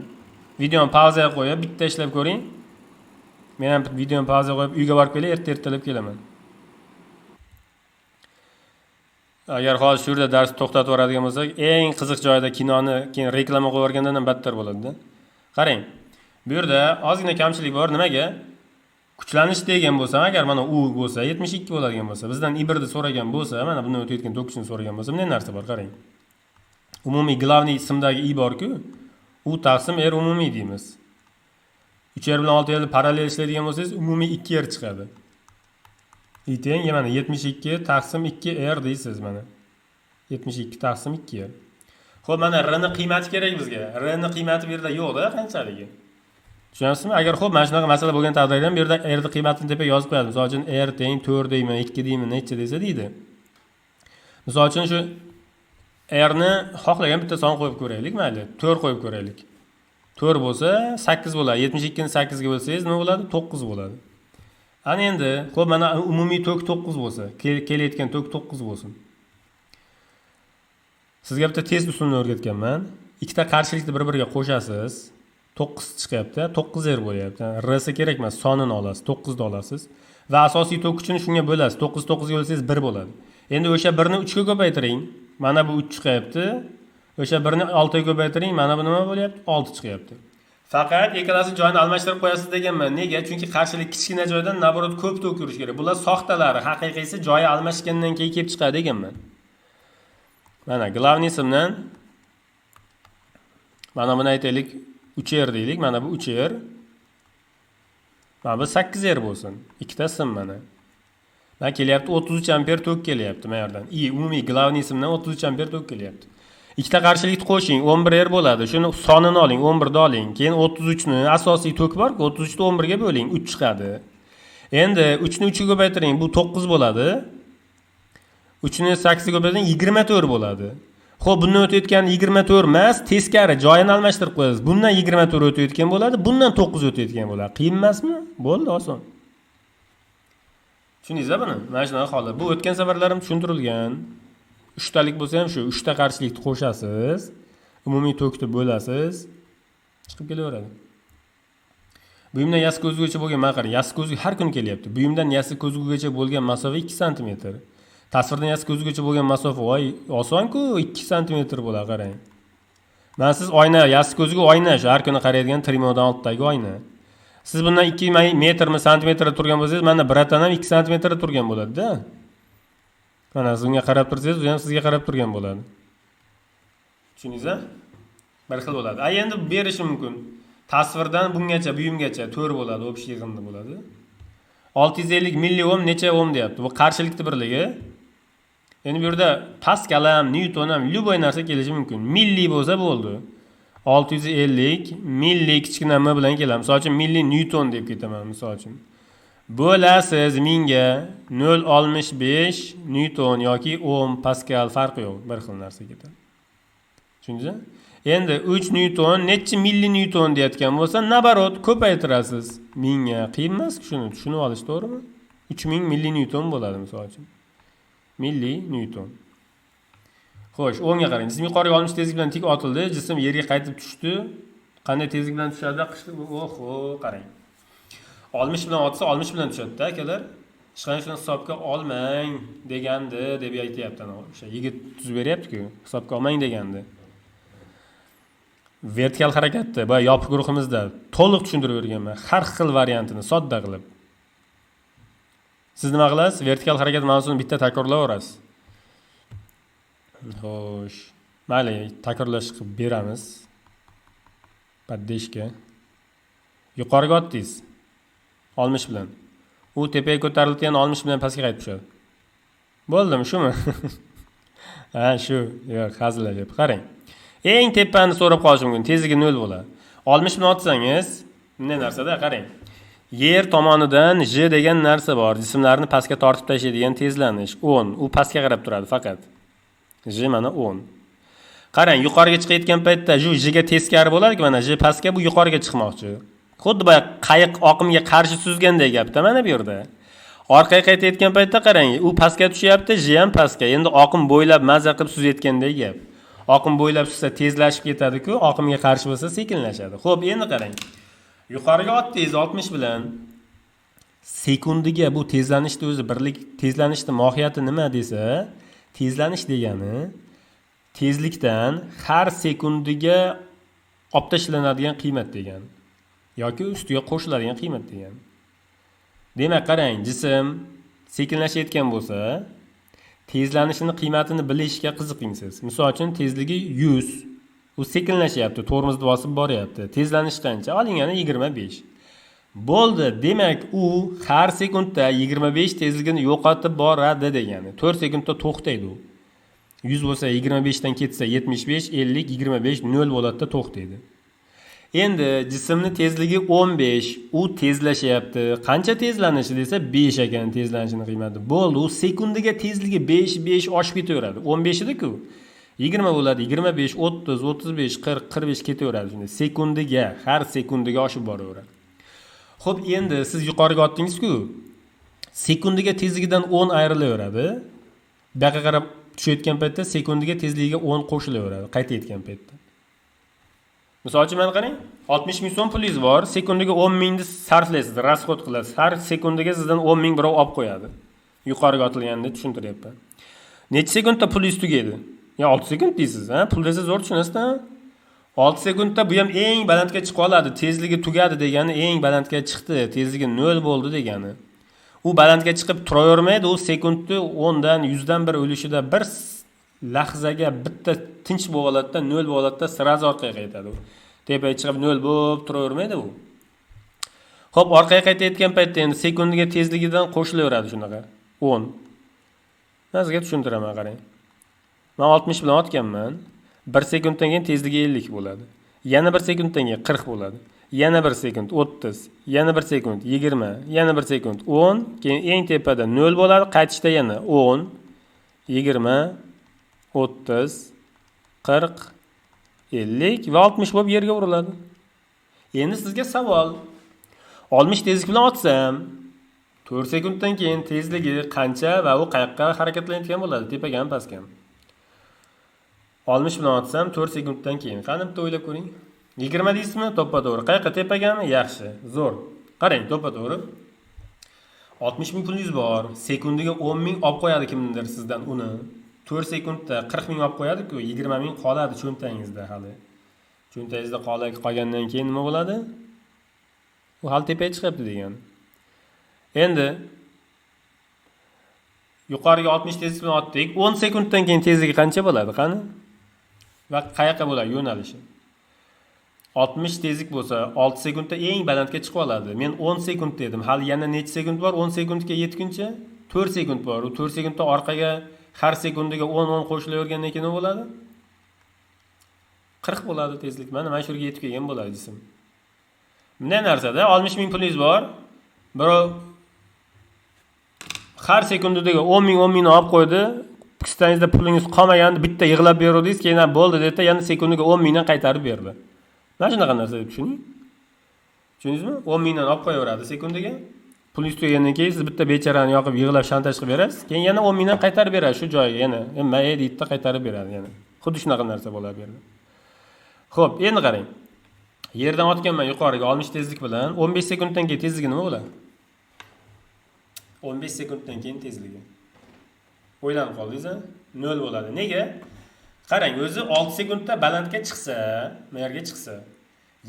Videoni pauzaga qo'yib, bitta ishlab ko'ring. Men ham videoni pauzaga qo'yib uyga borib kelay, erta ertalab kelaman. Agar hozir shu yerda darsni to'xtatib yuboradigan bo'lsak, eng qiziq joyida kinoni keyin reklama qo'yib yuborgandan ham battar bo'ladi-da. Qarang. Bu yerda ozgina kamchilik bor. Nimaga? Kuchlanish degan bo'lsa, agar mana U bo'lsa, 72 bo'ladigan bo'lsa, bizdan I1 ni so'ragan bo'lsa, mana bundan o'tayotgan tok kuchini so'ragan bo'lsa, bunday narsa bor, qarang. Umumiy главный simdagi I bor-ku, U taqsim R umumiy deymiz. 3 R bilan 6 R parallel ishlaydigan bo'lsangiz, umumiy 2 R chiqadi. I teng mana 72 taqsim 2 R deysiz mana. 72 taqsim 2 R. Xo'p, mana R ni qiymati kerak bizga. R ni qiymati bu yerda yo'q-da, qanchaligi. Tushunyapsizmi? Agar xo'p, mana shunaqa masala bo'lgan taqdirda ham bu yerda R ni qiymatini tepaga yozib qo'yadi. Misol uchun R teng 4 deymi, 2 deymi, necha desa deydi. Misol uchun shu R ni xohlagan bitta son qo'yib ko'raylik, mayli. 4 qo'yib ko'raylik. 4 bo'lsa 8 bo'ladi. 72 ni 8 ga bo'lsangiz nima bo'ladi? 9 bo'ladi. Ana endi, xo'p, mana umumiy tok 9 bo'lsa, kelayotgan tok 9 bo'lsin. Sizga bitta test usulini o'rgatganman. Ikkita qarshilikni bir-biriga qo'shasiz. 9 chiqyapti, 9 R bo'lyapti. R si kerak emas, sonini olasiz, 9 ni olasiz va asosiy tok kuchini shunga bo'lasiz. 9 9 ga bo'lsangiz 1 bo'ladi. Endi o'sha 1 ni 3 ga ko'paytiring. Mana bu 3 chiqyapti. O'sha 1 ni 6 ga ko'paytiring, mana bu nima bo'lyapti? 6 chiqyapti. Faqat ikkalasi joyini almashtirib qo'yasiz deganman. Nega? Chunki qarshilik kichkina joydan naborot ko'p tok yurish kerak. Bular soxtalari, haqiqiysi joyi almashgandan keyin kelib chiqadi deganman. Mana главный simdan mana buni aytaylik 3 R deylik. Mana bu 3 R. Mana bu 8 R bo'lsin. Ikkita sim mana. Mana kelyapti 33 amper tok kelyapti mana yerdan. I umumiy главный simdan 33 amper tok kelyapti. Ikkita qarshilikni qo'shing, 11 R bo'ladi. Shuni sonini oling, 11 ni oling. Keyin 33 ni asosiy tok bor-ku, 33 ni 11 ga bo'ling, 3 chiqadi. Endi 3 ni 3 ga ko'paytiring, bu 9 bo'ladi. 3 ni 8 ga ko'paytiring, 24 bo'ladi. Xo'p, bundan o'tayotgan 24 emas, teskari joyini almashtirib qo'yasiz. Bundan 24 o'tayotgan bo'ladi, bundan 9 o'tayotgan bo'ladi. Qiyin emasmi? Bo'ldi, oson. Tushundingizmi buni? Mana shunaqa holat. Bu o'tgan safarlarim tushuntirilgan. 3 talik bo'lsa ham shu 3 ta qarshilikni qo'shasiz, umumiy tokni bo'lasiz. Chiqib kelaveradi. Buyumdan yassi ko'zgugacha bo'lgan, mana qarang, yassi ko'zgu har kuni kelyapti. Buyumdan yassi ko'zgugacha bo'lgan masofa 2 sm. Tasvirdan yassi ko'zgugacha bo'lgan masofa, voy, oson-ku, 2 sm bo'ladi, qarang. Mana siz oyna, yassi ko'zgu oyna, shu har kuni qaraydigan trimodan oldidagi oyna. Siz bundan 2 metrmi santimetrda turgan bo'lsangiz, mana bratan ham 2 santimetrda turgan bo'ladi-da. Mana siz unga qarab tursangiz, u ham sizga qarab turgan bo'ladi. Tushundingiz-a? Bir xil bo'ladi. A endi berishi mumkin. Tasvirdan bungacha, buyumgacha 4 bo'ladi, общий yig'indi bo'ladi. 650 milli ohm necha ohm deyapti. Bu qarshilikni birligi. Endi bu yerda paskal ham, nyuton ham, любой narsa kelishi mumkin. Milli bo'lsa bo'ldi. 650 milli kichkina m bilan keladi. Misol uchun milli nyuton deb ketaman, misol uchun. Bo'lasiz mingga 0.65 nyuton yoki ohm, paskal farqi yo'q, bir xil narsa ketadi. Tushundingizmi? Endi 3 nyuton necha milli nyuton deyotgan bo'lsa, наоборот ko'paytirasiz mingga. Qiyin emas shuni tushunib olish, to'g'rimi? 3000 milli nyuton bo'ladi misol uchun. Milli nyuton. Xo'sh, o'ngga qarang. Jism yuqoriga 60 tezlik bilan tik otildi, jism yerga qaytib tushdi. Qanday tezlik bilan tushadi? Oho, qarang. 60 bilan otsa 60 bilan tushadi-da, akalar. Hech qanday shuni hisobga olmang degandi deb aytyapti ana o'sha yigit tuzib beryapti-ku, hisobga olmang degandi. Vertikal harakatni boya yopiq guruhimizda to'liq tushuntirib berganman, har xil variantini sodda qilib. Siz nima qilasiz? Vertikal harakat mavzusini bitta takrorlayverasiz. Xo'sh, mayli, takrorlash qilib beramiz. Поддержка. Yuqoriga otdingiz 60 bilan. U tepaga ko'tarildi, yana 60 bilan pastga qaytib tushadi. Bo'ldimi, shumi? Ha, shu. Yo'q, hazillashyapti. Qarang. Eng tepani so'rab qolishi mumkin, tezligi 0 bo'ladi. 60 bilan otsangiz, bunday narsada qarang. Yer tomonidan J degan narsa bor. Jismlarni pastga tortib tashlaydigan tezlanish 10. U pastga qarab turadi faqat. J mana 10. Qarang, yuqoriga chiqayotgan paytda shu J ga teskari bo'ladi-ku, mana J pastga, bu yuqoriga chiqmoqchi. Xuddi boya qayiq oqimga qarshi suzganday gapda mana bu yerda. Orqaga qaytayotgan paytda qarang, u pastga tushyapti, J ham pastga. Endi oqim bo'ylab maza qilib suzayotganday gap. Oqim bo'ylab suzsa tezlashib ketadi-ku, oqimga qarshi bo'lsa sekinlashadi. Xo'p, endi qarang. Yuqoriga otdingiz 60 bilan. Sekundiga bu tezlanishni o'zi birlik, tezlanishni mohiyati nima desa, tezlanish degani tezlikdan har sekundiga olib tashlanadigan qiymat degani yoki ustiga qo'shiladigan qiymat degani. Demak, qarang, jism sekinlashayotgan bo'lsa, tezlanishini qiymatini bilishga qiziqing siz. Misol uchun tezligi 100, u sekinlashyapti, tormozni bosib boryapti. Tezlanish qancha? Olingani 25. Bo'ldi, demak u har sekundda 25 tezligini yo'qotib boradi degani. 4 sekundda to'xtaydi u. 100 bo'lsa 25 dan ketsa 75, 50, 25, 0 bo'ladida to'xtaydi. Endi jismni tezligi 15, u tezlashyapti. Qancha tezlanishi desa 5 ekan tezlanishini qiymati. Bo'ldi, u sekundiga tezligi 5, 5 oshib ketaveradi. 15 edi-ku. 20 bo'ladi, 25, 30, 35, 40, 45 ketaveradi shunday. Sekundiga, har sekundiga oshib boraveradi. Xo'p, endi siz yuqoriga otdingiz-ku. Sekundiga tezligidan 10 ayrilaveradi. Bu yoqqa qarab tushayotgan paytda sekundiga tezligiga 10 qo'shilaveradi, qaytayotgan paytda. Misol uchun mana qarang, 60 ming so'm pulingiz bor, sekundiga 10 mingni sarflaysiz, расход qilasiz. Har sekundiga sizdan 10 ming birov olib qo'yadi. Yuqoriga otilganini tushuntiryapman. Necha sekundda pulingiz tugaydi? Ya 6 sekund deysiz, ha? Pul desa zo'r tushunasiz-da. 6 sekundda bu ham eng balandga chiqib oladi. Tezligi tugadi degani eng balandga chiqdi, tezligi 0 bo'ldi degani. U balandga chiqib turavermaydi, u sekundni 10 dan 100 dan bir ulushida bir lahzaga bitta tinch bo'lib oladida, 0 bo'lib oladida, сразу orqaga qaytadi u. Tepaga chiqib 0 bo'lib turavermaydi u. Xo'p, orqaga qaytayotgan paytda endi sekundiga tezligidan qo'shilaveradi shunaqa 10. Men sizga tushuntiraman, qarang. Men 60 bilan otganman. 1 sekunddan keyin tezligi 50 bo'ladi. Yana 1 sekunddan keyin 40 bo'ladi. Yana 1 sekund 30, yana 1 sekund 20, yana 1 sekund 10, keyin eng tepada 0 bo'ladi, qaytishda yana 10, 20, 30, 40, 50 va 60 bo'lib yerga uriladi. Endi sizga savol. 60 tezlik bilan otsam, 4 sekunddan keyin tezligi qancha va u qayoqqa harakatlanayotgan bo'ladi, tepagami, pastgami? 60 bilan otsam 4 sekunddan keyin. Qani bitta o'ylab ko'ring. 20 deysizmi? To'ppa-to'g'ri. Qayoqqa, tepagami? Yaxshi, zo'r. Qarang, to'ppa-to'g'ri. 60 ming pulingiz bor. Sekundiga 10 ming olib qo'yadi kimdir sizdan uni. 4 sekundda 40 ming olib qo'yadi-ku, 20 ming qoladi cho'ntagingizda hali. Cho'ntagingizda qolgandan keyin nima bo'ladi? U hali tepaga chiqyapti degani. Endi yuqoriga 60 tezlik bilan otdik. 10 sekunddan keyin tezligi qancha bo'ladi? Qani? Va qayoqqa bo'ladi yo'nalishi? 60 tezlik bo'lsa, 6 sekundda eng balandga chiqib oladi. Men 10 sekund dedim. Hali yana necha sekund bor? 10 sekundga yetguncha 4 sekund bor. U 4 sekundda orqaga har sekundiga 10-10 qo'shilavergandan keyin nima bo'ladi? 40 bo'ladi tezlik. Mana shu yerga yetib kelgan bo'ladi jism. Bunday narsada 60 ming pulingiz bor. Birov har sekundidagi 10 ming 10 mingni olib qo'ydi. Kissangizda pulingiz qolmaganda bitta yig'lab beruvdingiz, keyin bo'ldi dedi, yana sekundiga 10 mingdan qaytarib berdi. Mana shunaqa narsa deb tushuning. Tushundingizmi? 10 mingdan olib qo'yaveradi sekundiga. Pulingiz tugagandan keyin siz bitta bechorani yoqib yig'lab shantaj qilib berasiz, keyin yana 10 mingdan qaytarib beradi shu joyiga yana. Nima deydida qaytarib beradi yana. Xuddi shunaqa narsa bo'ladi bu yerda. Xo'p, endi qarang. Yerdan otganman yuqoriga 60 tezlik bilan 15 sekunddan keyin tezligi nima bo'ladi? 15 sekunddan keyin tezligi. O'ylanib qoldingiz-a? 0 bo'ladi. Nega? Qarang, o'zi 6 sekundda balandga chiqsa, bu yerga chiqsa,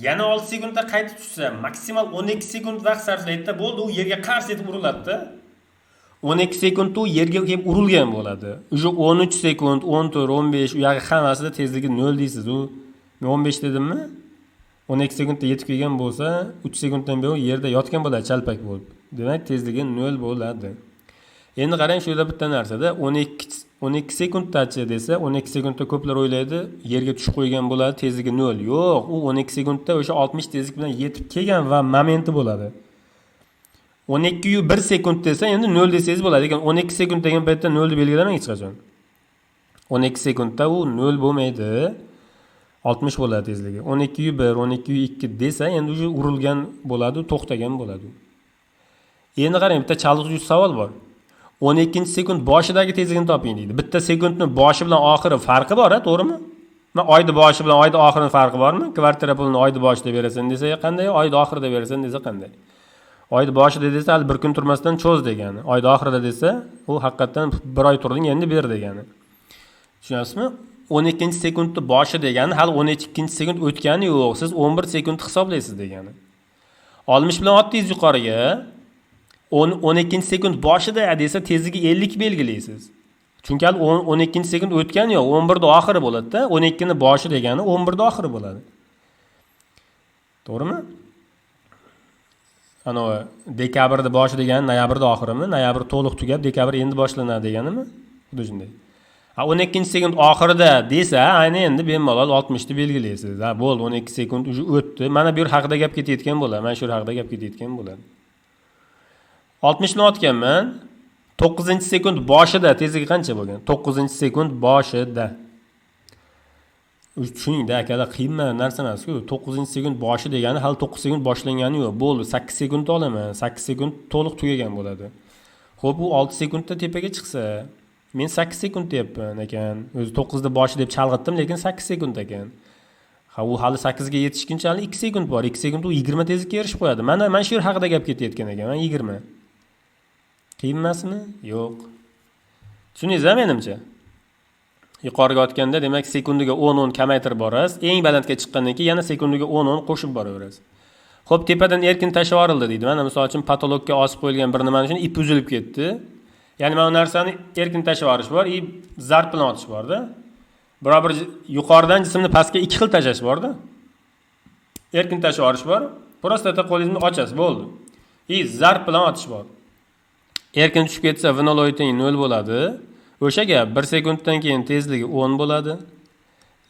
yana 6 sekundda qaytib tushsa, maksimal 12 sekund vaqt sarflaydida, bo'ldi, u yerga qars etib uriladi-da. 12 sekundda u yerga kelib urilgan bo'ladi. Уже 13 sekund, 14, 15 u yog'i hammasida tezligi 0 deysiz. U men 15 dedimmi? 12 sekundda yetib kelgan bo'lsa, 3 sekunddan buyon yerda yotgan bo'ladi chalpak bo'lib. Demak, tezligi 0 bo'ladi. Endi qarang, shu yerda bitta narsada 12 sekunddachi desa, 12 sekundda ko'plar o'ylaydi, yerga tushib qo'ygan bo'ladi, tezligi 0. Yo'q, u 12 sekundda o'sha 60 tezlik bilan yetib kelgan va momenti bo'ladi. 12 1 sekund desa, endi 0 desangiz bo'ladi. Lekin 12 sekund degan paytda 0 deb belgilamang hech qachon. 12 sekundda u 0 bo'lmaydi. 60 bo'ladi tezligi. 12 1, 12 2 desa, endi уже urilgan bo'ladi, to'xtagan bo'ladi. Endi qarang, bitta chalg'ituvchi savol bor. 12-sekund boshidagi tezligini toping deydi. Bitta sekundni boshi bilan oxiri farqi bor, a, to'g'rimi? Ma oyni boshi bilan oyni oxirini farqi bormi? Kvartira pulini oyni boshida berasan desa qanday, oyni oxirida berasan desa qanday? Oyni boshida desa hali bir kun turmasdan cho'z degani. Oyni oxirida desa, u haqiqatdan bir oy turding, endi ber degani. Tushunyapsizmi? 12-sekundni boshi degani hali 12-sekund o'tgani yo'q. Siz 11 sekund hisoblaysiz degani. 60 bilan otdingiz yuqoriga. 12-sekund boshida desa tezligi 50 belgilaysiz. Chunki hali 12-sekund o'tgani yo'q. 11 da oxiri bo'ladi-da. 12 ni boshi degani 11 da oxiri bo'ladi. To'g'rimi? Anavi dekabrda boshi degani noyabrda oxirimi? Noyabr to'liq tugab, dekabr endi boshlanadi deganimi? Xuddi shunday. Ha, 12-sekund oxirida desa, ayni endi bemalol 60 ni belgilaysiz. Ha, bo'ldi, 12 sekund уже o'tdi. Mana bu yer haqida gap ketayotgan bo'ladi. Mana shu yer haqida gap ketayotgan bo'ladi. 60 ni otganman. 9-sekund boshida tezligi qancha bo'lgan? 9-sekund boshida. Tushuningda akalar, qiyin narsa emas-ku. 9-sekund boshi degani hali 9 sekund boshlangani yo'q. Bo'ldi, 8 sekund olaman. 8 sekund to'liq tugagan bo'ladi. Xo'p, u 6 sekundda tepaga chiqsa, men 8 sekund deyapman ekan. O'zi 9 da boshi deb chalg'itdim, lekin 8 sekund ekan. Ha, u hali 8 ga yetishguncha hali 2 sekund bor. 2 sekund u 20 tezlikka erishib qo'yadi. Mana shu yer haqida gap ketayotgan ekan. Mana 20. Qiyin emasmi? Yo'q. Tushundingiz-a menimcha? Yuqoriga otganda, demak, sekundiga 10-10 kamaytirib borasiz. Eng balandga chiqqandan keyin yana sekundiga 10-10 qo'shib boraverasiz. Xo'p, tepadan erkin tashlab yuborildi deydi. Mana misol uchun потолок ka osib qo'yilgan bir nimani shuni ip uzilib ketdi. Ya'ni mana bu narsani erkin tashlab yuborish bor, и zarb bilan otish borda. Biror bir yuqoridan jismni pastga ikki xil tashlash borda. Erkin tashlab yuborish bor. Просто qo'lingizni ochasiz, bo'ldi. И zarb bilan otish bor. Erkin tushib ketsa, v nol teng 0 bo'ladi. O'sha gap 1 sekunddan keyin tezligi 10 bo'ladi.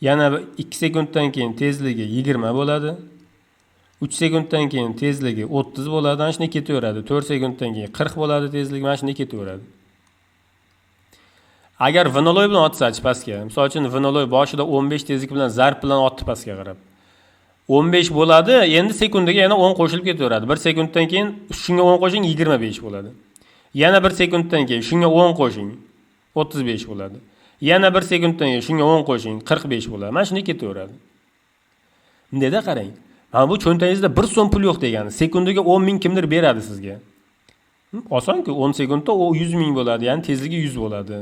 Yana 2 sekunddan keyin tezligi 20 bo'ladi. 3 sekunddan keyin tezligi 30 bo'ladi. Mana shunday ketaveradi. 4 sekunddan keyin 40 bo'ladi tezligi, mana shunday ketaveradi. Agar v nol bilan otsachi pastga, misol uchun v nol boshida 15 tezlik bilan zarb bilan otdi pastga qarab. 15 bo'ladi, endi sekundiga yana 10 qo'shilib ketaveradi. 1 sekunddan keyin shunga 10 qo'shing 25 bo'ladi. Yana 1 sekunddan keyin shunga 10 qo'shing 35 bo'ladi. Yana 1 sekunddan keyin shunga 10 qo'shing 45 bo'ladi. Mana shunday ketaveradi. Bundayda qarang. Mana bu cho'ntagingizda 1 so'm pul yo'q degani. Sekundiga 10 ming kimdir beradi sizga. Osonku, 10 sekundda u 100 ming bo'ladi, ya'ni tezligi 100 bo'ladi.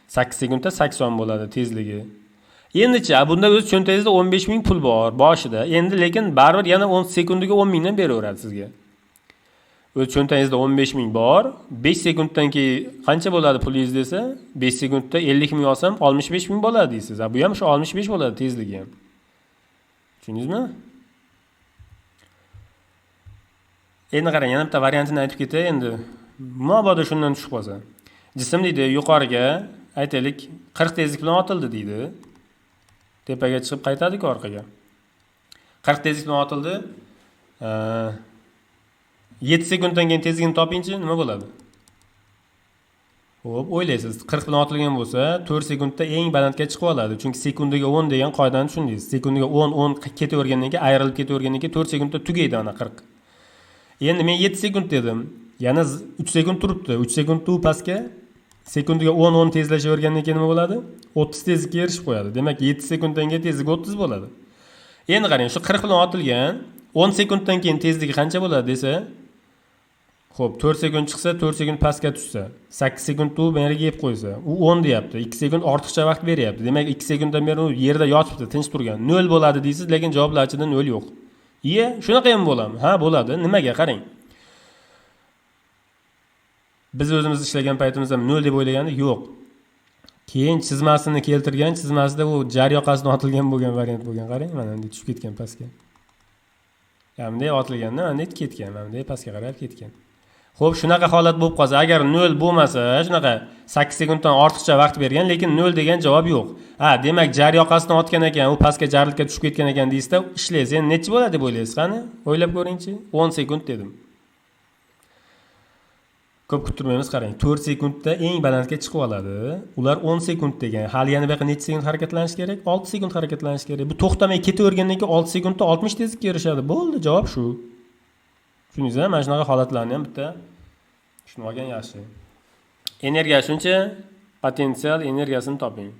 8 sekundda 80 bo'ladi tezligi. Endicha bunda o'z cho'ntagingizda 15 ming pul bor boshida. Endi lekin baribir yana 10 sekundiga 10 mingdan beraveradi sizga. O'z cho'ntagingizda 15 ming bor, 5 sekunddan keyin qancha bo'ladi pulingiz desa, 5 sekundda 50 ming olsam 65 ming bo'ladi deysiz. Bu ham shu 65 bo'ladi tezligi ham. Tushundingizmi? Endi qarang, yana bitta variantini aytib ketay endi. Mabodo shundan tushib qolsa. Jism deydi, yuqoriga aytaylik 40 tezlik bilan otildi deydi. Tepaga chiqib qaytadi-ku orqaga. 40 tezlik bilan otildi. 7 sekunddan keyin tezligini topingchi, nima bo'ladi? Xo'p, o'ylaysiz, 40 bilan otilgan bo'lsa, 4 sekundda eng balandga chiqib oladi. Chunki sekundiga 10 degan qoidani tushundingiz. Sekundiga 10 10 ketavergandan keyin, ayrilib ketavergandan keyin 4 sekundda tugaydi ana 40. Endi men 7 sekund dedim. Yana 3 sekund turibdi. 3 sekund u pastga sekundiga 10 10 tezlashavergandan keyin nima bo'ladi? 30 tezlikka erishib qo'yadi. Demak, 7 sekunddan keyin tezligi 30 bo'ladi. Endi qarang, shu 40 bilan otilgan 10 sekunddan keyin tezligi qancha bo'ladi desa, xo'p, 4 sekund chiqsa, 4 sekund pastga tushsa, 8 sekund u beriga yeb qo'ysa, u 10 deyapti. 2 sekund ortiqcha vaqt beryapti. Demak, 2 sekunddan beri u yerda yotibdi, tinch turgan. 0 bo'ladi deysiz, lekin javoblar ichida 0 yo'q. Iye, shunaqa ham bo'ladimi? Ha, bo'ladi. Nimaga? Qarang. Biz o'zimiz ishlagan paytimizda 0 deb o'ylagandik, yo'q. Keyin chizmasini keltirgan, chizmasida u jar yoqasidan otilgan bo'lgan variant bo'lgan. Qarang, mana bunday tushib ketgan pastga. Mana bunday otilganda, mana bunday ketgan, mana bunday pastga qarab ketgan. Xo'p, shunaqa holat bo'lib qolsa, agar 0 bo'lmasa, shunaqa 8 sekunddan ortiqcha vaqt bergan, lekin 0 degan javob yo'q. Ha, demak, jar yoqasidan otgan ekan, u pastga jarlikka tushib ketgan ekan deysizda, ishlaysiz. Endi necha bo'ladi deb o'ylaysiz? Qani, o'ylab ko'ringchi. 10 sekund dedim. Ko'p kuttirmaymiz, qarang. 4 sekundda eng balandga chiqib oladi. Ular 10 sekund degan. Hali yana bu yoqqa necha sekund harakatlanish kerak? 6 sekund harakatlanish kerak. Bu to'xtamay ketavergandan keyin 6 sekundda 60 tezlikka erishadi. Bo'ldi, javob shu. Tushundingizmi? Mana shunaqa holatlarni ham bitta tushunib olgan yaxshi. Energiya shuncha, potensial energiyasini toping.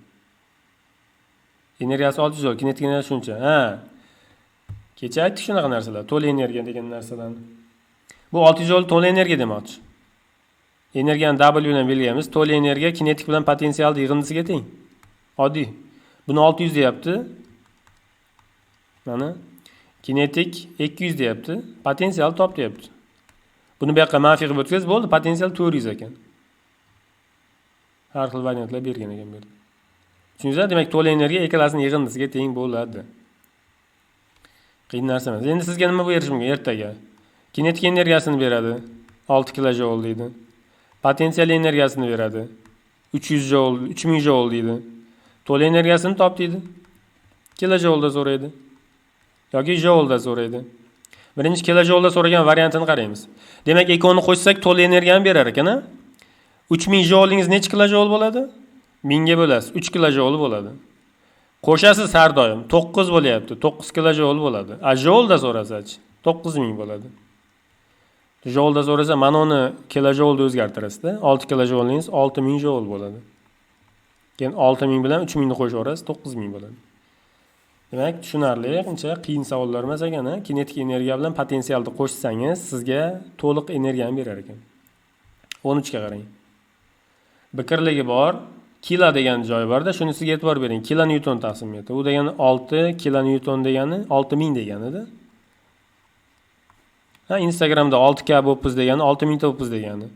Energiyasi 600 joule, kinetik energiya shuncha. Ha. Kecha aytdik shunaqa narsalar, to'la energiya degan narsalarni. Bu 600 joule to'la energiya demoqchi. Energiyani W bilan belgilaymiz. To'la energiya kinetik bilan potensial yig'indisiga teng. Oddiy. Buni 600 deyapti. Mana kinetik 200 deyapti. Potensial top deyapti. Buni bu yoqqa manfiy qilib o'tkaz, bo'ldi, potensial 400 ekan. Har xil variantlar bergan ekan bu yerda. Tushundingizmi? Demak, to'la energiya ikkalasining yig'indisiga teng bo'ladi. Qiyin narsa emas. Endi sizga nima berishi mumkin ertaga? Kinetik energiyasini beradi. 6 kilojoul deydi. Potensial energiyasini beradi. 300 joul, 3000 joul deydi. To'la energiyasini top deydi. Kilojoulda so'raydi. Yoki joulda so'raydi. Birinchi kilojoulda so'ragan variantini qaraymiz. Demak, ikkovini qo'shsak to'la energiyani berar ekan, a? 3000 joulingiz necha kilojoul bo'ladi? 1000 ga bo'lasiz, 3 kilojoul bo'ladi. Qo'shasiz har doim 9 bo'lyapti, 9 kilojoul bo'ladi. A joulda so'rasachi 9000 bo'ladi. Joulda so'rasa mana uni kilojoulda o'zgartirasizda. 6 kilojoulingiz 6000 joul bo'ladi. Keyin 6000 bilan 3000 ni qo'shaverasiz, 9000 bo'ladi. Demak, tushunarli, uncha qiyin savollar emas ekan, ha? Kinetik energiya bilan potensialni qo'shsangiz, sizga to'liq energiyani berar ekan. 13 ga qarang. Bikrligi bor, kilo degan joyi borda, shunisiga e'tibor bering. Kilo newton taqsim metr. U degani 6 kilo newton degani 6000 deganida. Ha, Instagramda 6K bo'pmiz degani 6000 ta bo'pmiz degani.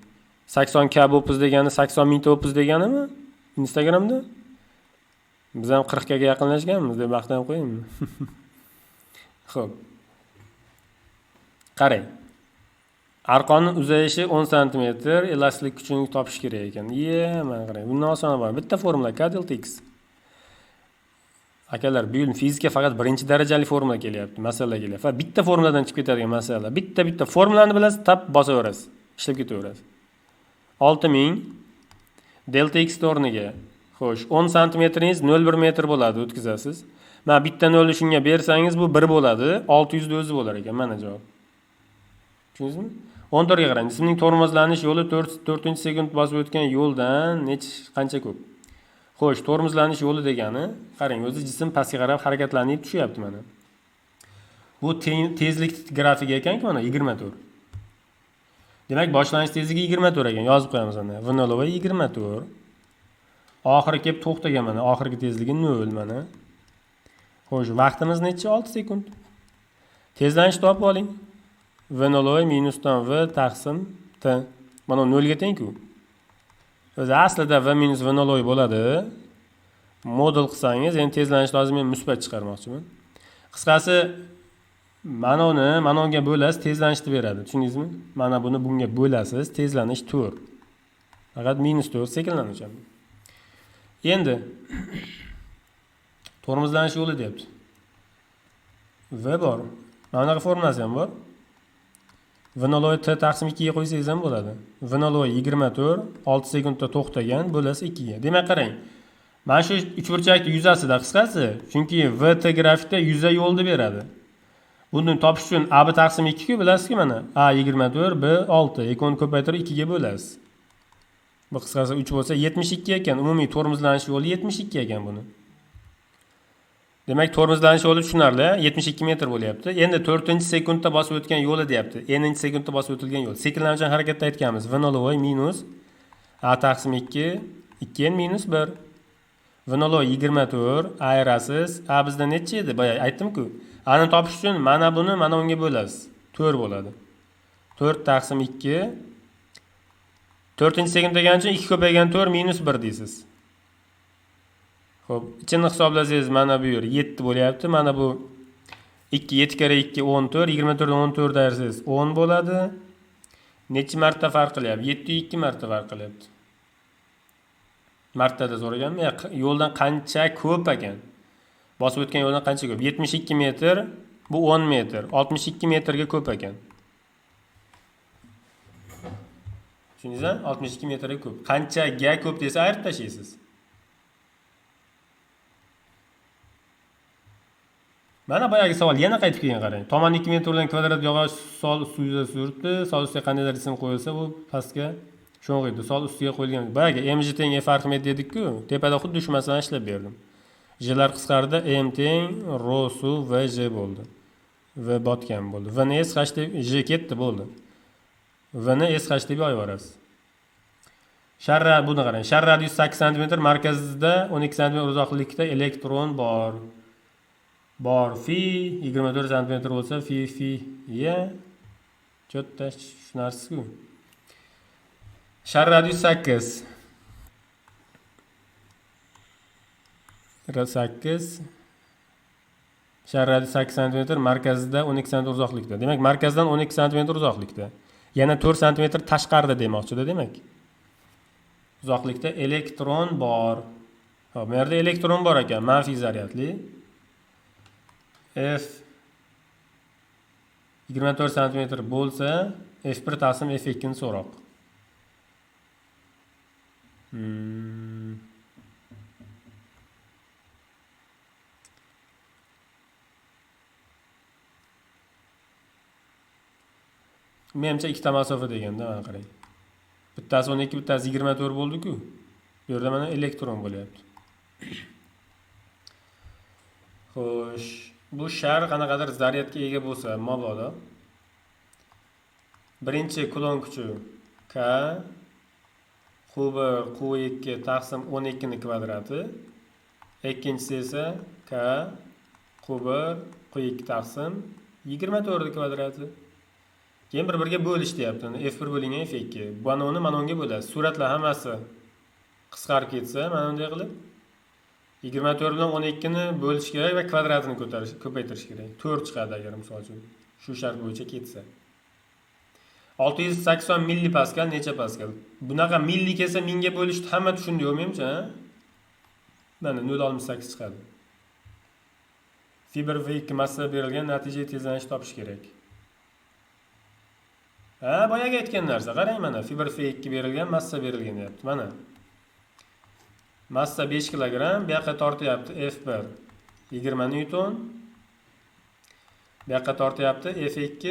80K bo'pmiz degani 80 mingta bo'pmiz deganimi? Instagramda? Biz ham 40 ga yaqinlashganmiz deb maqtanib qo'yaymi? Xo'p. Qarang. Arqonning uzayishi 10 santimetr, elastiklik kuchini topish kerak ekan. Ye, mana qarang. Bundan osoni bor. Bitta formula K delta x. Akalar, bu yil fizika faqat birinchi darajali formula kelyapti, masala kelyapti. Faqat bitta formuladan chiqib ketadigan masala. Bitta-bitta formulani bilasiz, tap bosaverasiz, ishlab ketaverasiz. 6000 delta x o'rniga. Xo'sh, 10 santimetringiz 0,1 metr bo'ladi, o'tkazasiz. Mana bitta nolni shunga bersangiz bu 1 bo'ladi, 600 da o'zi bo'lar ekan. Mana javob. Tushundingizmi? 14 ga qarang. Jismning tormozlanish yo'li 4-sekund bosib o'tgan yo'ldan qancha ko'p? Xo'sh, tormozlanish yo'li degani, qarang, o'zi jism pastga qarab harakatlanib tushyapti mana. Bu tezlik grafigi ekan-ku mana 24. Demak, boshlanish tezligi 24 ekan. Yozib qo'yamiz mana. V nol 24. Oxiri kelib to'xtagan mana. Oxirgi tezligi 0 mana. Xo'sh, vaqtimiz necha? 6 sekund. Tezlanish topib oling. V nol minusdan V taqsim T. Mana 0 ga teng-ku. O'zi aslida V minus V nol bo'ladi. Modul qilsangiz, endi tezlanish lozim, men musbat chiqarmoqchiman. Qisqasi mana uni mana unga bo'lasiz, tezlanishni beradi. Tushundingizmi? Mana buni bunga bo'lasiz, tezlanish 4. Faqat minus 4 sekinlanuvchan. Endi tormozlanish yo'li deyapti. V bor. Mana bunaqa formulasi ham bor. V nol T taqsim 2 ga qo'ysangiz ham bo'ladi. V nol 24, 6 sekundda to'xtagan, bo'lasiz 2 ga. Demak, qarang. Mana shu uchburchakni yuzasida qisqasi, chunki VT grafikda yuza yo'lni beradi. Buni topish uchun A B taqsim 2 ku bilasizki mana A 24, B 6, ikkovini ko'paytirib 2 ga bo'lasiz. Bu qisqasi 3 bo'lsa 72 ekan. Umumiy tormozlanish yo'li 72 ekan buni. Demak, tormozlanish yo'li tushunarli, 72 metr bo'lyapti. Endi 4-sekundda bosib o'tgan yo'li deyapti. N-sekundda bosib o'tilgan yo'l. Sekinlanuvchan harakatda aytganmiz. V nol minus A taqsim 2, 2n minus 1. V nol 24 ayirasiz. A bizda necha edi? Boya aytdim-ku. A ni topish uchun mana buni mana unga bo'lasiz. 4 bo'ladi. 4 taqsim 2. 4-sekund degani uchun 2 ko'paygan 4 minus 1 deysiz. Xo'p, ichini hisoblasangiz mana bu yer 7 bo'lyapti. Mana bu 2, 7 kare 2 14, 24 dan 14 ayirsangiz 10 bo'ladi. Necha marta farq qilyapti? 7 2 marta farq qilyapti. Martada so'raganmi? Yo'ldan qancha ko'p ekan? Bosib o'tgan yo'ldan qancha ko'p? 72 metr, bu 10 metr, 62 metrga ko'p ekan. Tushundingizmi? 62 metrga ko'p. Qanchaga ko'p desa ayirib tashlaysiz. Mana boyagi savol yana qaytib kelgan qarang. Tomon 2 metr bo'lgan kvadrat yog'och sol ustida suribdi. Sol ustiga qandaydir jism qo'yilsa, bu pastga sho'ng'iydi. Sol ustiga qo'yilgan. Boyagi mg teng f arximed dedik-ku. Tepada xuddi shu masalani ishlab berdim. J'lar qisqardi, m teng rho suv v j bo'ldi. V botgan bo'ldi. V ni s h deb j ketdi bo'ldi. V ni s h deb yoyib yuborasiz. Sharra buni qarang. Shar radiusi 8 sm, markazida 12 sm uzoqlikda elektron bor. Bor fi 24 sm bo'lsa fi fi e cho'tta tushunarsiz-ku. Shar radiusi 8. 8. Shar radiusi 8 sm, markazida 12 sm uzoqlikda. Demak, markazdan 12 sm uzoqlikda. Yana 4 sm tashqarida demoqchida, demak. Uzoqlikda elektron bor. Xo'p, bu yerda elektron bor ekan, manfiy zaryadli. F 24 sm bo'lsa, F1 taqsim F2 ni so'roq. Menimcha ikkita masofa deganda, mana qarang. Bittasi 12, bittasi 24 bo'ldi-ku. Bu yerda mana elektron bo'lyapti. Xo'sh, bu shar qanaqadir zaryadga ega bo'lsa, mabodo birinchi kulon kuchi K Q1 Q2 taqsim 12 ni kvadrati, ikkinchisi esa K Q1 Q2 taqsim 24 ni kvadrati. Keyin bir-biriga bo'lish deyapti. F1 bo'lingan F2. Mana uni mana unga bo'lasiz. Suratlar hammasi qisqarib ketsa, mana bunday qilib 24 bilan 12 ni bo'lish kerak va kvadratini ko'paytirish kerak. 4 chiqadi agar misol uchun shu shart bo'yicha ketsa. 680 millipaskal necha paskal? Bunaqa milli kelsa 1000 ga bo'lishni hamma tushundi, menimcha, ha? Mana 0.68 chiqadi. Fi1 V2 massa berilgan, natija tezlanish topish kerak. Ha, boyagi aytgan narsa. Qarang mana Fi1 F2 berilgan, massa berilgan deyapti. Mana. Massa 5 kilogramm, bu yoqqa tortyapti F1 20 newton. Bu yoqqa tortyapti F2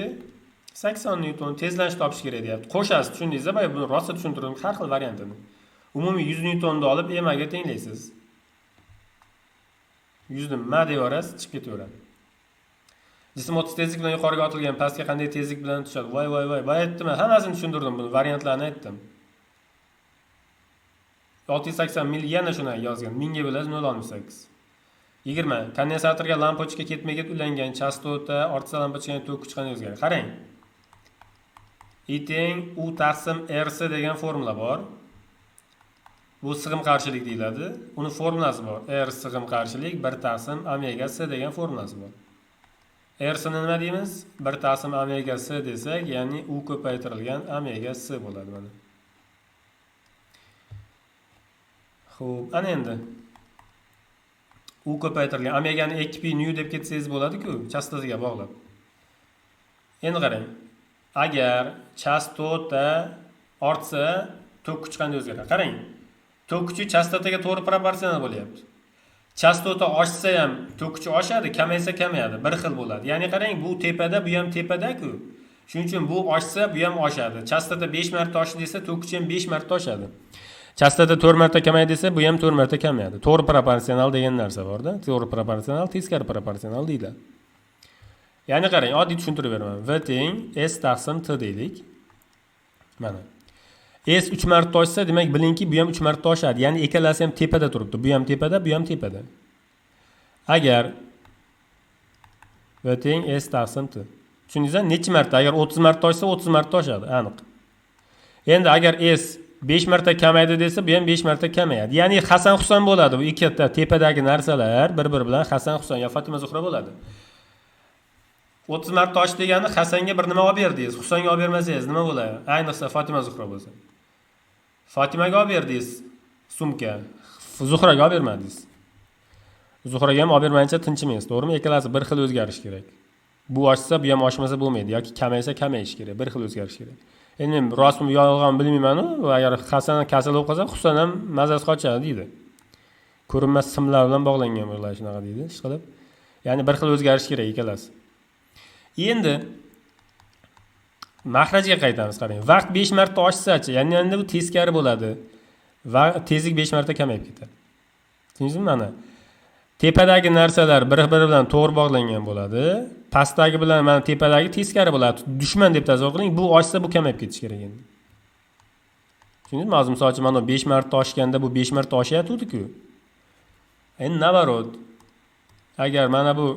80 newton. Tezlanish topish kerak deyapti. Qo'shasiz, tushundingizmi? Boya buni rosa tushuntirdim har xil variantini. Umumiy 100 newtonni olib M ga tenglaysiz. 100 ni M deb yuborasiz, chiqib ketaveradi. Jism 30 tezlik bilan yuqoriga otilgan, pastga qanday tezlik bilan tushadi? Voy voy voy, boya aytdim, hammasini tushuntirdim buni, variantlarni aytdim. 680 mil yana shuni yozgan. 1000 ga bo'lasiz 0.68. 20. Kondensatorga lampochka ketma-ket ulangan, chastota ortsa lampochkaning tok kuchi qanday o'zgaradi? Qarang. I teng U taqsim RC degan formula bor. Bu sig'im qarshilik deyiladi. Uni formulasi bor. R sig'im qarshilik 1 taqsim omega C degan formulasi bor. R ni nima deymiz? 1 taqsim omega C desak, ya'ni U ko'paytirilgan omega C bo'ladi mana. Xo'p, ana endi U ko'paytirilgan omegani 2 pi nu deb ketsangiz bo'ladi-ku, chastotasiga bog'lab. Endi qarang. Agar chastota ortsa, tok kuchi qanday o'zgaradi? Qarang. Tok kuchi chastotaga to'g'ri proporsional bo'lyapti. Chastota oshsa ham tok kuchi oshadi, kamaysa kamayadi, bir xil bo'ladi. Ya'ni qarang, bu tepada, bu ham tepada-ku. Shuning uchun bu oshsa, bu ham oshadi. Chastota 5 marta oshdi desa, tok kuchi ham 5 marta oshadi. Chastota 4 marta kamaydi desa, bu ham 4 marta kamayadi. To'g'ri proporsional degan narsa bor-da. To'g'ri proporsional, teskari proporsional deyiladi. Ya'ni qarang, oddiy tushuntirib beraman. V teng S taqsim T deylik. Mana. S 3 marta oshsa, demak bilingki, bu ham 3 marta oshadi. Ya'ni ikkalasi ham tepada turibdi. Bu ham tepada, bu ham tepada. Agar V teng S taqsim T. Tushundingizmi? Necha marta? Agar 30 marta oshsa, 30 marta oshadi, aniq. Endi agar S 5 marta kamaydi desa, bu ham 5 marta kamayadi. Ya'ni Hasan Husan bo'ladi. Bu ikkita tepadagi narsalar bir-biri bilan Hasan Husan yo Fatima Zuhra bo'ladi. 30 marta osh degani Hasanga bir nima olib berdingiz, Husanga olib bermasangiz nima bo'ladi? Ayniqsa Fatima Zuhra bo'lsa. Fatimaga olib berdingiz sumka, Zuhraga olib bermadingiz. Zuhraga ham olib bermayincha tinchimaysiz, to'g'rimi? Ikkalasi bir xil o'zgarish kerak. Bu oshsa, bu ham oshmasa bo'lmaydi yoki kamaysa kamayishi kerak, bir xil o'zgarish kerak. Endi men rostmi yolg'on bilmayman-u, agar Hasan kasal bo'lib qolsa, Husan ham mazasi qochadi deydi. Ko'rinmas simlar bilan bog'langan bular shunaqa deydi, ish qilib. Ya'ni bir xil o'zgarish kerak ikkalasi. Endi mahrajga qaytamiz, qarang. Vaqt 5 marta oshsa-chi, ya'ni endi bu teskari bo'ladi. Va tezlik 5 marta kamayib ketadi. Tushundingizmi mana? Tepadagi narsalar bir-biri bilan to'g'ri bog'langan bo'ladi. Pastdagi bilan mana tepadagi teskari bo'ladi. Dushman deb tasavvur qiling. Bu oshsa, bu kamayib ketishi kerak endi. Tushundingizmi? Hozir misol uchun mana 5 marta oshganda bu 5 marta oshayotdi-ku. Endi наоборот. Agar mana bu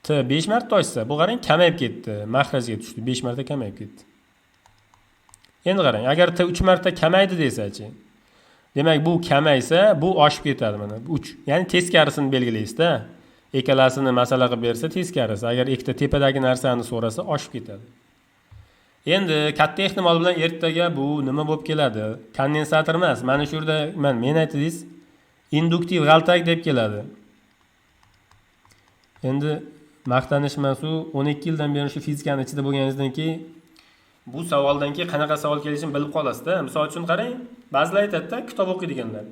T 5 marta oshsa, bu qarang kamayib ketdi, mahrajga tushdi, 5 marta kamayib ketdi. Endi qarang, agar T 3 marta kamaydi desa-chi, demak bu kamaysa, bu oshib ketadi mana 3. Ya'ni teskarisini belgilaysiz-da. Ikkalasini masala qilib bersa teskarisi. Agar ikkita tepadagi narsani so'rasa oshib ketadi. Endi katta ehtimol bilan ertaga bu nima bo'lib keladi? Kondensator emas. Mana shu yerda men aytdingiz, induktiv g'altak deb keladi. Endi maqtanish emas-u, 12 yildan beri shu fizikani ichida bo'lganingizdan keyin bu savoldan keyin qanaqa savol kelishini bilib qolasizda. Misol uchun qarang, ba'zilar aytadi-da, kitob o'qiydiganlar.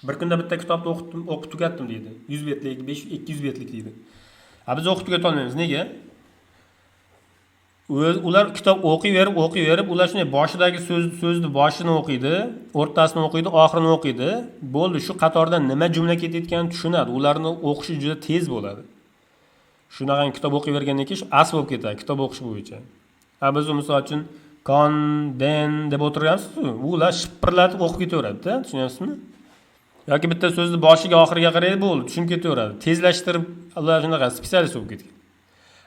Bir kunda bitta kitobni o'qib tugatdim deydi. 100 betlik, 5 200 betlik deydi. A biz o'qib tugata olmaymiz. Nega? Ular kitob o'qiyverib, o'qiyverib, ular shunday boshidagi so'zni boshini o'qiydi, o'rtasini o'qiydi, oxirini o'qiydi. Bo'ldi, shu qatordan nima jumla ketayotganini tushunadi. Ularni o'qishi juda tez bo'ladi. Shunaqangi kitob o'qiyvergandan keyin shu as bo'lib ketadi kitob o'qish bo'yicha. A biz misol uchun kon, den deb o'tirgansiz-ku, ular shipirlatib o'qib ketaveradi-da, tushunyapsizmi? Yoki bitta so'zni boshiga oxiriga qaraydi, bo'ldi, tushunib ketaveradi. Tezlashtirib, ular shunaqa специалист bo'lib ketgan.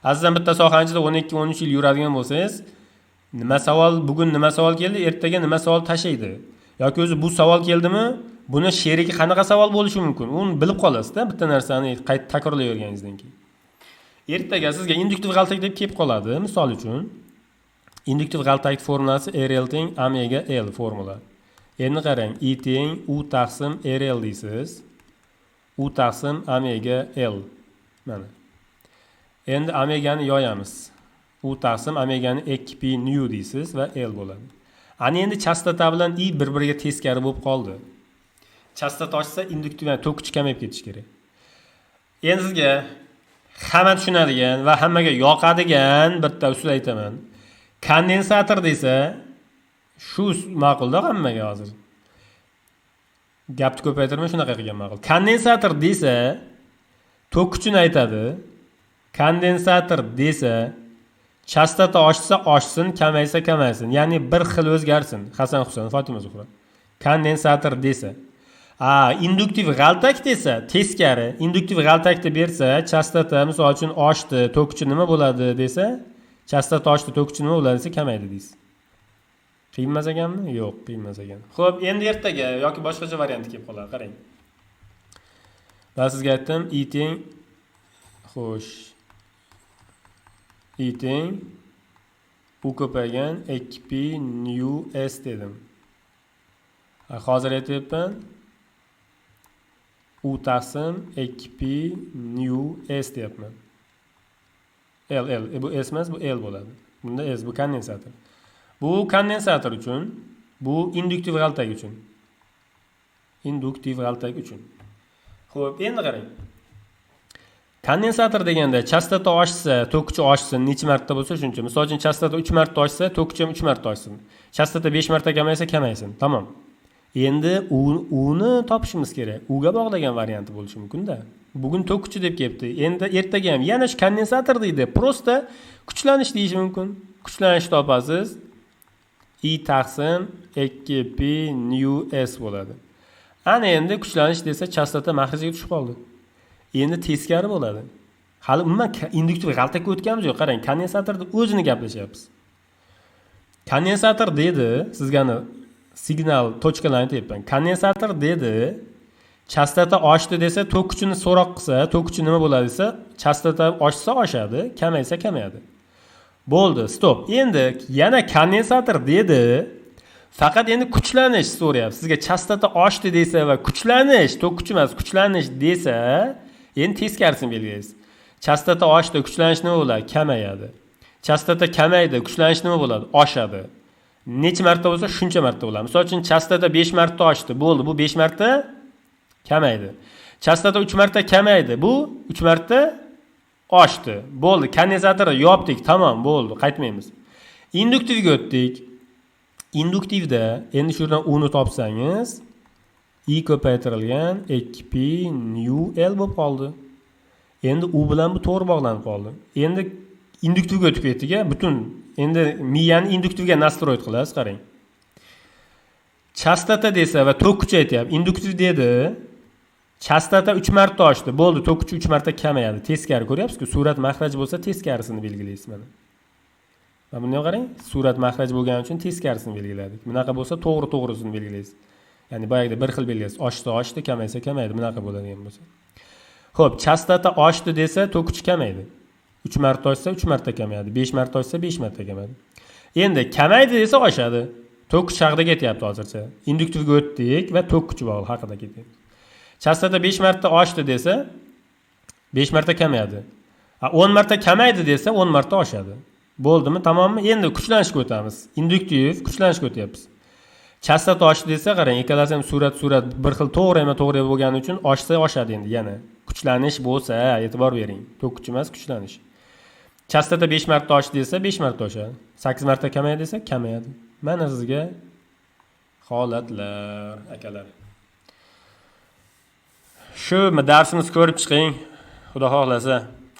Azizam bitta sohani ichida 12-13 yil yuradigan bo'lsangiz, nima savol, bugun nima savol keldi, ertaga nima savol tashlaydi. Yoki o'zi bu savol keldimi, buni sherigi qanaqa savol bo'lishi mumkin? Uni bilib qolasizda, bitta narsani qayta takrorlayverganingizdan keyin. Ertaga sizga induktiv g'altak deb kelib qoladi, misol uchun. Induktiv g'altak formulasi RL teng omega L formula. Endi qarang, I teng U taqsim RL deysiz. U taqsim omega L. Mana. Endi omegani yoyamiz. U taqsim omegani 2 pi nu deysiz va L bo'ladi. Ana endi chastota bilan I bir-biriga teskari bo'lib qoldi. Chastota oshsa induktiv, ya'ni tok kuchi kamayib ketishi kerak. Endi sizga hamma tushunadigan va hammaga yoqadigan bitta usul aytaman. Kondensator desa shu ma'qulda hammaga hozir. Gapni ko'paytirmay shunaqa qilgan ma'qul. Kondensator desa tok kuchini aytadi. Kondensator desa, chastota oshsa oshsin, kamaysa kamaysin. Ya'ni bir xil o'zgarsin. Hasan Husan, Fotima Zuhra. Kondensator desa. Induktiv g'altak desa, teskari. Induktiv g'altakni bersa, chastota misol uchun oshdi, tok kuchi nima bo'ladi desa, chastota oshdi, tok kuchi nima bo'ladi desa, kamaydi deysiz. Qiyin emas ekanmi? Yo'q, qiyin emas ekan. Xo'p, endi ertaga yoki boshqacha varianti kelib qoladi, qarang. Men sizga aytdim, I teng, xo'sh. I teng U ko'paygan 2 pi nu s dedim. Hozir aytyapman. U taqsim 2 pi nu s deyapman. L L. Bu S emas, bu L bo'ladi. Bunda S, bu kondensator. Bu kondensator uchun, bu induktiv g'altak uchun. Induktiv g'altak uchun. Xo'p, endi qarang. Kondensator deganda chastota oshsa, tok kuchi oshsin, necha marta bo'lsa shuncha. Misol uchun chastota 3 marta oshsa, tok kuchi ham 3 marta oshsin. Chastota 5 marta kamaysa, kamaysin. Tamom. Endi uni topishimiz kerak. U ga bog'lagan varianti bo'lishi mumkin-da. Bugun tok kuchi deb kelibdi. Endi ertaga ham yana shu kondensator deydi. Просто kuchlanish deyishi mumkin. Kuchlanish topasiz. I taqsim 2 pi nu s bo'ladi. Ana endi kuchlanish desa chastota mahrajiga tushib qoldi. Endi teskari bo'ladi. Hali umuman induktiv g'altakka o'tganimiz yo'q. Qarang, kondensatorni o'zini gaplashyapmiz. Kondensator dedi, sizga signal точка larni aytyapman. Kondensator dedi, chastota oshdi desa, tok kuchini so'roq qilsa, tok kuchi nima bo'ladi desa, chastota oshsa oshadi, kamaysa kamayadi. Bo'ldi, stop. Endi yana kondensator dedi, faqat endi kuchlanish so'rayapti. Sizga chastota oshdi desa va kuchlanish, tok kuchi emas, kuchlanish desa, endi teskarisini belgilaysiz. Chastota oshdi, kuchlanish nima bo'ladi? Kamayadi. Chastota kamaydi, kuchlanish nima bo'ladi? Oshadi. Necha marta bo'lsa shuncha marta bo'ladi. Misol uchun chastota 5 marta oshdi, bo'ldi, bu 5 marta kamaydi. Chastota 3 marta kamaydi, bu 3 marta oshdi. Bo'ldi, kondensatorni yopdik, tamom, bo'ldi, qaytmaymiz. Induktivga o'tdik. Induktivda endi shu yerdan U ni topsangiz, I ko'paytirilgan 2 pi nu L bo'lib qoldi. Endi U bilan bu to'g'ri bog'lanib qoldi. Endi induktivga o'tib ketdik-a, butun endi miyani induktivga настроить qilasiz, qarang. Chastota desa va tok kuchi aytyapti. Induktiv dedi. Chastota 3 marta oshdi. Bo'ldi, tok kuchi 3 marta kamayadi. Teskari ko'ryapsiz-ku, surat mahraj bo'lsa teskarisini belgilaysiz mana. Mana bunday qarang, surat mahraj bo'lgani uchun teskarisini belgiladik. Bunaqa bo'lsa to'g'ri to'g'risini belgilaysiz. Ya'ni boyagida bir xil belgilaysiz. Oshsa oshdi, kamaysa kamaydi. Bunaqa bo'ladigan bo'lsa. Xo'p, chastota oshdi desa tok kuchi kamaydi. 3 marta oshsa 3 marta kamayadi, 5 marta oshsa 5 marta kamayadi. Endi kamaydi desa oshadi. Tok kuchi haqida ketyapti hozircha. Induktivga o'tdik va tok kuchi bog'liq haqida ketyapti. Chastota 5 marta oshdi desa 5 marta kamayadi. 10 marta kamaydi desa 10 marta oshadi. Bo'ldimi? Tamommi? Endi kuchlanishga o'tamiz. Induktiv kuchlanishga o'tyapmiz. Chastota oshdi desa qarang, ikkalasi ham surat bir xil to'g'rimi to'g'ri bo'lgani uchun oshsa oshadi endi yana. Kuchlanish bo'lsa, e'tibor bering. Tok kuchi emas, kuchlanish. Chastota 5 marta oshdi desa 5 marta oshadi. 8 marta kamayadi desa kamayadi. Mana sizga holatlar, akalar. Shu darsimizni ko'rib chiqing. Xudo xohlasa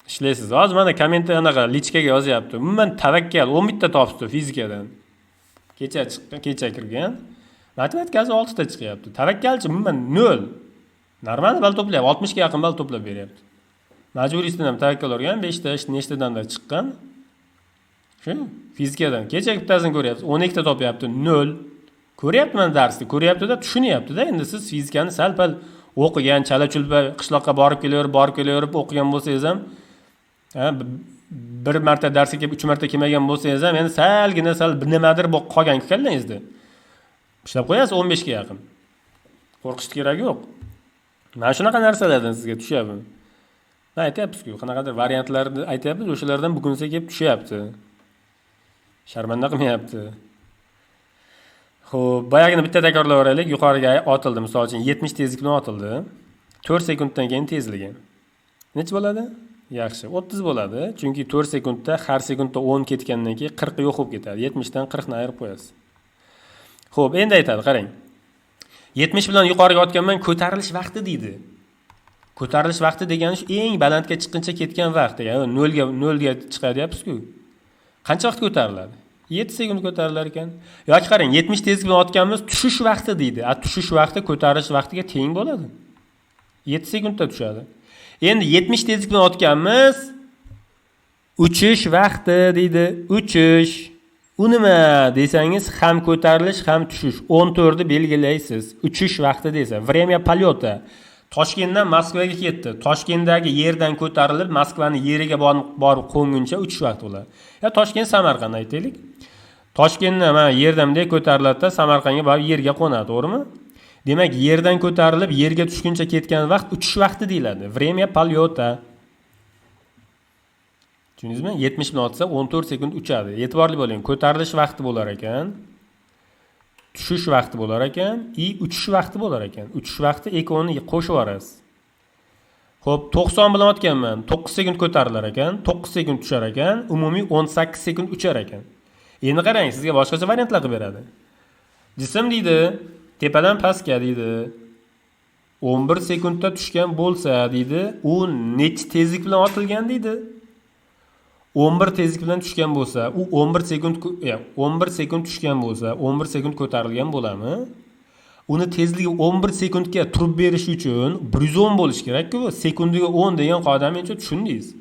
ishlaysiz. Hozir mana kommentda anaqa личка ga yozyapti. Umuman tavakkal 11 ta topibdi fizikadan. Kecha chiqqan, kecha kirgan. Matematikasi 6 ta chiqyapti. Tavakkalchi umuman 0. Normal ball to'playapti, 60 ga yaqin ball to'plab beryapti. Majburiysidan ham tavakkal urgan, 5 ta nechtadan chiqqan. Shu fizikadan. Kecha bittasini ko'ryapsiz, 12 ta topyapti, 0. Ko'ryapti mana darsni, ko'ryapti-da, tushunyapti-da. Endi siz fizikani sal-pal o'qigan, chala-chulpa qishloqqa borib kelaverib, borib kelaverib o'qigan bo'lsangiz ham, bir marta darsga kelib, 3 marta kelmagan bo'lsangiz ham, endi salgina sal bir nimadir bo'lib qolgan kallangizda. Ishlab qo'yasiz 15 ga yaqin. Qo'rqishni keragi yo'q. Mana shunaqa narsalardan sizga tushyapti. Man aytyapmiz-ku, qanaqadir variantlarni aytyapmiz, o'shalardan bugunsa kelib tushyapti. Sharmanda qilmayapti. Xo'p, boyagini bitta takrorlab yuboraylik. Yuqoriga otildi, misol uchun 70 tezlik bilan otildi. 4 sekunddan keyin tezligi necha bo'ladi? Yaxshi, 30 bo'ladi. Chunki 4 sekundda har sekundda 10 ketgandan keyin 40 yo'q bo'lib ketadi. 70 dan 40 ni ayirib qo'yasiz. Xo'p, endi aytadi, qarang. 70 bilan yuqoriga otganman, ko'tarilish vaqti deydi. Ko'tarilish vaqti degani shu eng balandga chiqquncha ketgan vaqt degani, nolga chiqadi deyapsiz-ku. Qancha vaqt ko'tariladi? 7 sekund ko'tarilar ekan. Yoki qarang, 70 tezlik bilan otganmiz, tushish vaqti deydi. A tushish vaqti ko'tarilish vaqtiga teng bo'ladi. 7 sekundda tushadi. Endi 70 tezlik bilan otganmiz, uchish vaqti deydi. Uchish. U nima desangiz, ham ko'tarilish, ham tushish. 14 ni belgilaysiz. Uchish vaqti desa, время полета. Toshkentdan Moskvaga ketdi. Toshkentdagi yerdan ko'tarilib, Moskvani yeriga borib qo'nguncha uchish vaqti bo'ladi. Ya Toshkent Samarqand aytaylik. Toshkentdan mana yerdan bunday ko'tariladi-da, Samarqandga borib yerga qo'nadi, to'g'rimi? Demak, yerdan ko'tarilib yerga tushguncha ketgan vaqt uchish vaqti deyiladi. Время полета. Tushundingizmi? 70 bilan otsa 14 sekund uchadi. E'tiborli bo'ling, ko'tarilish vaqti bo'lar ekan, tushish vaqti bo'lar ekan, и uchish vaqti bo'lar ekan. Uchish vaqti ikkovini qo'shib yuborasiz. Xo'p, 90 bilan otganman, 9 sekund ko'tarilar ekan, 9 sekund tushar ekan, umumiy 18 sekund uchar ekan. Endi qarang, sizga boshqacha variantlar qilib beradi. Jism deydi, tepadan pastga deydi. 11 sekundda tushgan bo'lsa deydi, u necha tezlik bilan otilgan deydi. 11 tezlik bilan tushgan bo'lsa, u 11 sekund ya, 11 sekund tushgan bo'lsa, 11 sekund ko'tarilgan bo'ladimi? Uni tezligi 11 sekundga turib berish uchun 110 bo'lishi kerak-ku. Sekundiga 10 degan qoidani menimcha tushundingiz.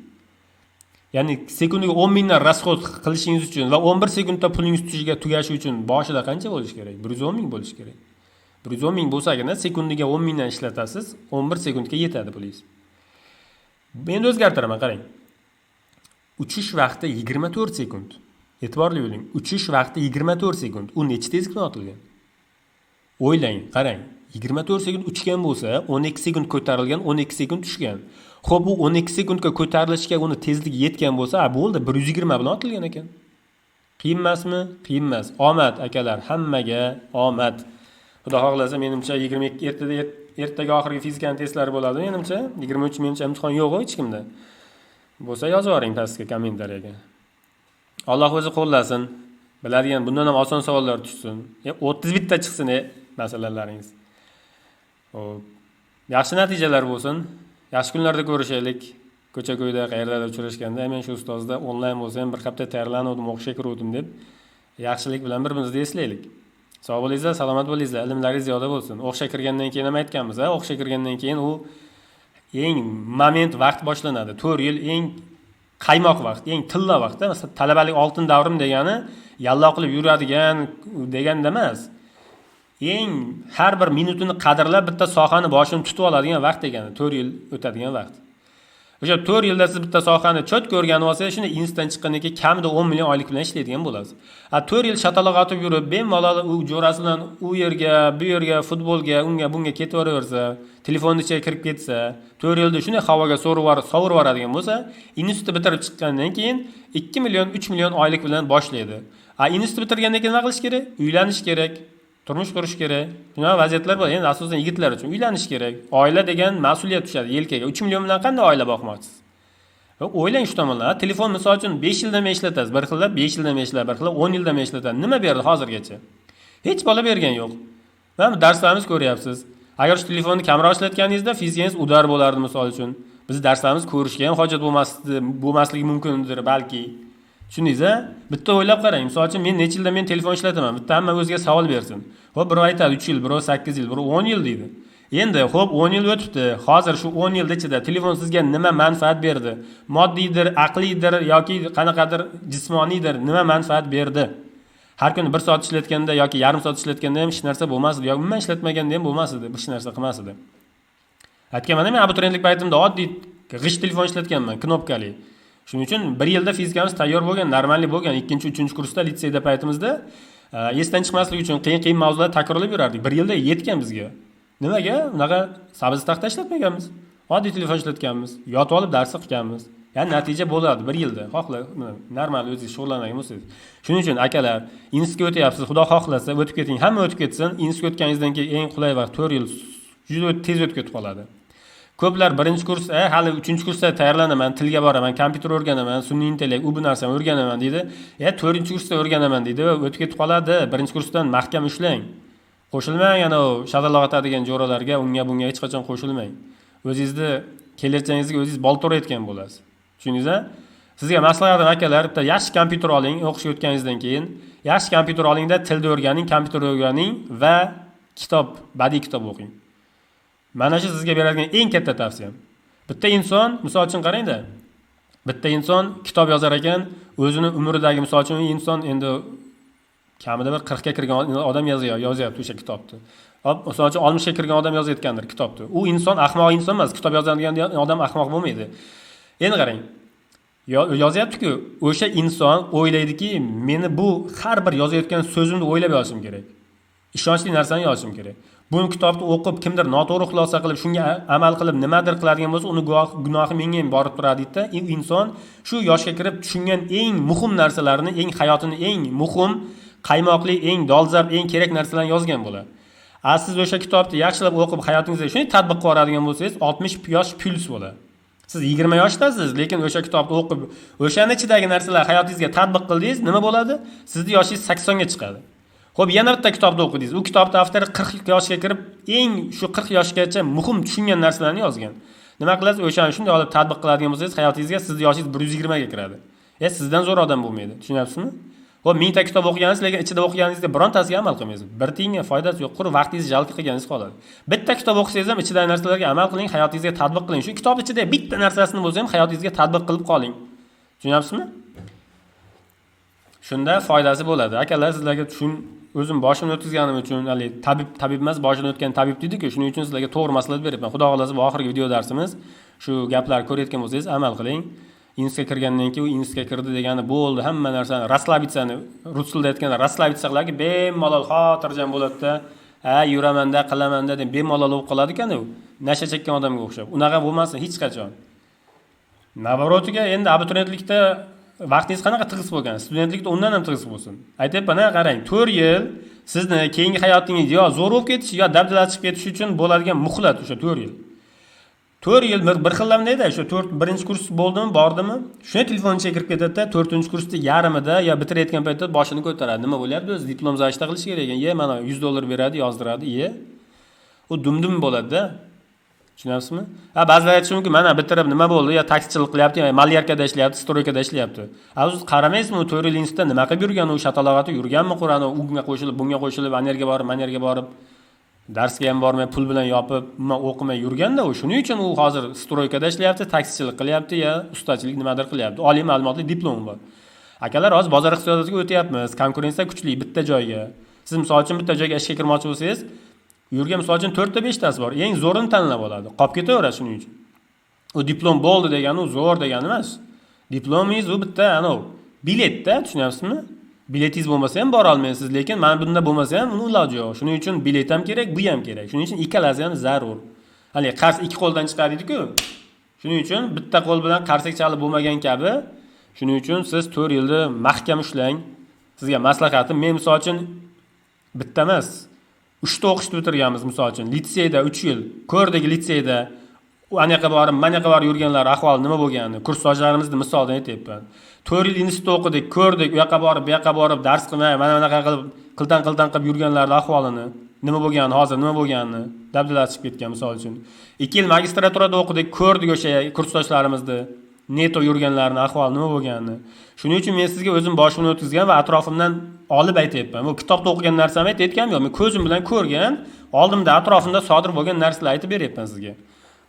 Ya'ni sekundiga 10 mingdan расход qilishingiz uchun va 11 sekundda pulingiz tugashi uchun boshida qancha bo'lishi kerak? 110 ming bo'lishi kerak. 110 ming bo'lsagina sekundiga 10 mingdan ishlatasiz, 11 sekundga yetadi pulingiz. Endi o'zgartiraman, qarang. Uchish vaqti 24 sekund. E'tiborli bo'ling. Uchish vaqti 24 sekund. U necha tezlik bilan otilgan? O'ylang, qarang. 24 sekund uchgan bo'lsa, 12 sekund ko'tarilgan, 12 sekund tushgan. Xo'p, bu 12 sekundga ko'tarilishga uni tezligi yetgan bo'lsa, a bo'ldi, 120 bilan otilgan ekan. Qiyin emasmi? Qiyin emas. Omad akalar, hammaga omad. Xudo xohlasa, menimcha 22 ertada, ertaga oxirgi fizikani testlari bo'ladi, menimcha. 23 menimcha imtihon yo'q hech kimda. Bo'lsa yozib yuboring pastga kommentariyaga. Alloh o'zi qo'llasin. Biladigan bundan ham oson savollar tushsin. 31 ta chiqsin masalalaringiz. Xo'p. Yaxshi natijalar bo'lsin. Yaxshi kunlarda ko'rishaylik. Ko'cha-ko'yda, qayerdadir uchrashganda, men shu ustozda onlayn bo'lsa ham bir hafta tayyorlanuvdim, o'qishga kiruvdim deb yaxshilik bilan bir-birimizni eslaylik. Sog' bo'linglar, salomat bo'linglar, ilmlaringiz ziyoda bo'lsin. O'qishga kirgandan keyin ham aytganmiz, ha, o'qishga kirgandan keyin u eng moment vaqt boshlanadi. 4 yil eng qaymoq vaqt, eng tilla vaqt. Masalan, talabalik oltin davrim degani yallo qilib yuradigan deganda emas. Eng har bir minutini qadrlab bitta sohani boshini tutib oladigan vaqt degani, 4 yil o'tadigan vaqt. O'sha 4 yilda siz bitta sohani чётко o'rganib olsangiz, shunda institutdan chiqqandan keyin kamida 10 million oylik bilan ishlaydigan bo'lasiz. A 4 yil shataloq otib yurib, bemalol u jo'rasi bilan u yerga, bu yerga, futbolga, unga, bunga ketaveraversa, telefonni ichiga kirib ketsa, 4 yilda shunday havoga sovurib yuboradigan bo'lsa, institutni bitirib chiqqandan keyin 2 million, 3 million oylik bilan boshlaydi. A institutni bitirgandan keyin nima qilish kerak? Uylanish kerak. Turmush qurish kerak. Shunaqa vaziyatlar bor. Endi asosan yigitlar uchun uylanish kerak. Oila degan mas'uliyat tushadi yelkaga. 3 million bilan qanday oila boqmoqchisiz? O'ylang shu tomondan. Telefon misol uchun 5 yildan beri ishlatasiz. Bir xilda 5 yildan beri ishlatadi, bir xilda 10 yildan beri ishlatadi. Nima berdi hozirgacha? Hech bola bergan yo'q. Mana darslarimiz ko'ryapsiz. Agar shu telefonni kamroq ishlatganingizda fizikangiz удар bo'lardi misol uchun. Biz darslarimiz ko'rishga ham hojat bo'lmasdi, bo'lmasligi mumkindir balki. Tushundingiz a? Bitta o'ylab qarang. Misol uchun men necha yildan men telefon ishlataman? Bitta hamma o'ziga savol bersin. Xo'p, birov aytadi 3 yil, birov 8 yil, birov 10 yil deydi. Endi xo'p, 10 yil o'tibdi. Hozir shu 10 yil ichida telefon sizga nima manfaat berdi? Moddiydir, aqliydir yoki qanaqadir jismoniydir, nima manfaat berdi? Har kuni 1 soat ishlatganda yoki yarim soat ishlatganda ham hech narsa bo'lmas edi, yoki umuman ishlatmaganda ham bo'lmas edi, hech narsa qilmas edi. Aytganman, men abituriyentlik paytimda oddiy g'isht telefon ishlatganman, knopkali. Shuning uchun 1 yilda fizikamiz tayyor bo'lgan, нормальный bo'lgan. 2-chi, 3-kursda litseyda paytimizda esdan chiqmasligi uchun qiyin-qiyin mavzular takrorlab yurardik. 1 yilda yetgan bizga. Nimaga? Unaqa sabz taxta ishlatmaganmiz. Oddiy telefon ishlatganmiz. Yotib olib dars qilganmiz. Ya'ni natija bo'ladi 1 yilda. Xohla, normal o'zingiz shug'ullanadigan bo'lsangiz. Shuning uchun akalar, institutga o'tyapsiz, Xudo xohlasa o'tib keting, hamma o'tib ketsin. Institutga o'tganingizdan keyin eng qulay vaqt 4 yil juda tez o'tib ketib qoladi. Ko'plar birinchi kurs, hali 3-kursda tayyorlanaman, tilga boraman, kompyuter o'rganaman, sun'iy intellekt, u bu narsani o'rganaman deydi. 4-kursda o'rganaman deydi va o'tib ketib qoladi. 1-kursdan mahkam ushlang. Qo'shilmang ana u shataloq otadigan jo'ralarga, unga bunga hech qachon qo'shilmang. O'zingizni kelajagingizga o'zingiz bolta urayotgan bo'lasiz. Tushundingiz a? Sizga maslahatim, akalar, bitta yaxshi kompyuter oling, o'qishga o'tganingizdan keyin yaxshi kompyuter olingda, tilni o'rganing, kompyuter o'rganing va kitob, badiiy kitob o'qing. Mana shu sizga beradigan eng katta tavsiyam. Bitta inson, misol uchun qarangda, bitta inson kitob yozar ekan, o'zini umridagi, misol uchun, inson endi kamida bir 40 ga kirgan odam yozyapti o'sha kitobni. Hop, misol uchun 60 ga kirgan odam yozayotgandir kitobni. U inson ahmoq inson emas, kitob yozadigan odam ahmoq bo'lmaydi. Endi qarang, yozyapti-ku, o'sha inson o'ylaydiki, meni bu har bir yozayotgan so'zimni o'ylab yozishim kerak. Ishonchli narsani yozishim kerak. Bu kitobni o'qib kimdir noto'g'ri xulosa qilib, shunga amal qilib nimadir qiladigan bo'lsa, uni gunohi menga ham borib turadi deydi-da. U inson shu yoshga kirib tushungan eng muhim narsalarni, eng hayotini eng muhim, qaymoqli, eng dolzarb, eng kerak narsalarni yozgan bo'ladi. A siz o'sha kitobni yaxshilab o'qib hayotingizga shuni tatbiq qilib oladigan bo'lsangiz, 60 yosh plyus bo'ladi. Siz 20 yoshdasiz, lekin o'sha kitobni o'qib, o'shani ichidagi narsalar hayotingizga tatbiq qildingiz, nima bo'ladi? Sizni yoshingiz 80 ga chiqadi. Xo'p, yana bitta kitobni o'qidingiz. U kitobning avtori 40 yoshga kirib, eng shu 40 yoshgacha muhim tushungan narsalarni yozgan. Nima qilasiz? O'shani shunday olib tatbiq qiladigan bo'lsangiz, hayotingizga sizni yoshingiz 120 ga kiradi. Sizdan zo'r odam bo'lmaydi. Tushunyapsizmi? Xo'p, 1000 ta kitob o'qigansiz, lekin ichida o'qiganingizda birontasiga amal qilmaysiz. Bir tiyinga foydasi yo'q, quruq vaqtingizni jalb qilganingiz qoladi. Bitta kitob o'qisangiz ham ichidagi narsalarga amal qiling, hayotingizga tatbiq qiling. Shu kitob ichida bitta narsasini bo'lsa ham hayotingizga tatbiq qilib qoling. Tushunyapsizmi? Shunda foydasi bo'ladi. Akalar, sizlarga o'zim boshimni o'tkazganim uchun, hali tabib emas, boshini o'tgan tabib deydi-ku, shuning uchun sizlarga to'g'ri maslahat beryapman. Xudo xohlasa bu oxirgi video darsimiz. Shu gaplarni ko'rayotgan bo'lsangiz amal qiling. Institutga kirgandan keyin u institutga kirdi degani bo'ldi, hamma narsani расслабиться, rus tilida aytganda расслабиться qiladi, bemalol xotirjam bo'ladida, ha, yuramanda, qilamanda deb bemalol bo'lib qoladi ekan u. Nasha chekkan odamga o'xshab. Unaqa bo'lmasin hech qachon. Naborotiga endi abituriyentlikda vaqtingiz qanaqa tig'iz bo'lgan, studentlikda undan ham tig'iz bo'lsin. Aytyapman, ha, qarang, 4 yil sizni keyingi hayotingiz yo zo'r bo'lib ketishi, yo dabdala chiqib ketishi uchun bo'ladigan muhlat o'sha 4 yil. 4 yil bir xillamdayda, o'sha 4 birinchi kurs bo'ldimi, bordimi, shunday telefon ichiga kirib ketadi-da, 4-kursda yarmida yo bitirayotgan paytda boshini ko'taradi. Nima bo'lyapti o'zi? Diplom защита qilish kerak ekan. Ye, mana $100 beradi, yozdiradi, ye. U dum-dum bo'ladi-da. Tushunyapsizmi? Ha, ba'zilar aytishi mumkin, mana bitirib nima bo'ldi? Ya taksichilik qilyapti, ya malyarkada ishlayapti, stroykada ishlayapti. Ha, o'zi qaramaysizmi, u 4 yil institutda nima qilib yurgan, u shatalog'atda yurganmi, Qur'oni unga qo'shilib, bunga qo'shilib, anerga borib, manerga borib, darsga ham bormay, pul bilan yopib, umuman o'qimay yurganda u. Shuning uchun u hozir stroykada ishlayapti, taksichilik qilyapti, ya ustachilik nimadir qilyapti. Oliy ma'lumotli diplomi bor. Akalar, hozir bozor iqtisodiyotiga o'tyapmiz, konkurensiya kuchli bitta joyga. Siz misol uchun bitta joyga ishga kirmoqchi bo'lsangiz, u yerga misol uchun 4 ta 5 tasi bor. Eng zo'rini tanlab oladi. Qolib ketaveradi shuning uchun. U diplom bo'ldi degani u zo'r degani emas. Diplomingiz u bitta anov biletda, tushunyapsizmi? Biletingiz bo'lmasa ham bora olmaysiz, lekin mana bunda bo'lmasa ham uni iloji yo'q. Shuning uchun bilet ham kerak, bu ham kerak. Shuning uchun ikkalasi ham zarur. Hali qars ikki qo'ldan chiqadi deydi-ku. Shuning uchun bitta qo'l bilan qarsak chalib bo'lmagan kabi, shuning uchun siz 4 yilni mahkam ushlang. Sizga maslahatim, men misol uchun bitta emas, 3 ta o'qishni bitirganmiz misol uchun. Litseyda 3 yil ko'rdik, litseyda u anaqa borib, mana yoqqa borib yurganlar ahvoli nima bo'lganini, kursdoshlarimizni misoldan aytyapman. 4 yil institutda o'qidik, ko'rdik, u yoqqa borib, bu yoqqa borib, dars qilmay, mana bunaqa qilib, qiltan-qiltan qilib yurganlarning ahvolini, nima bo'lganini, hozir nima bo'lganini, dabdala chiqib ketgan misol uchun. 2 yil magistraturada o'qidik, ko'rdik o'sha kursdoshlarimizni neto yurganlarini ahvoli nima bo'lganini. Shuning uchun men sizga o'zim boshimni o'tkazgan va atrofimdan olib aytyapman. Bu kitobda o'qigan narsamni aytayotganim yo'q. Men ko'zim bilan ko'rgan, oldimda, atrofimda sodir bo'lgan narsalarni aytib beryapman sizga.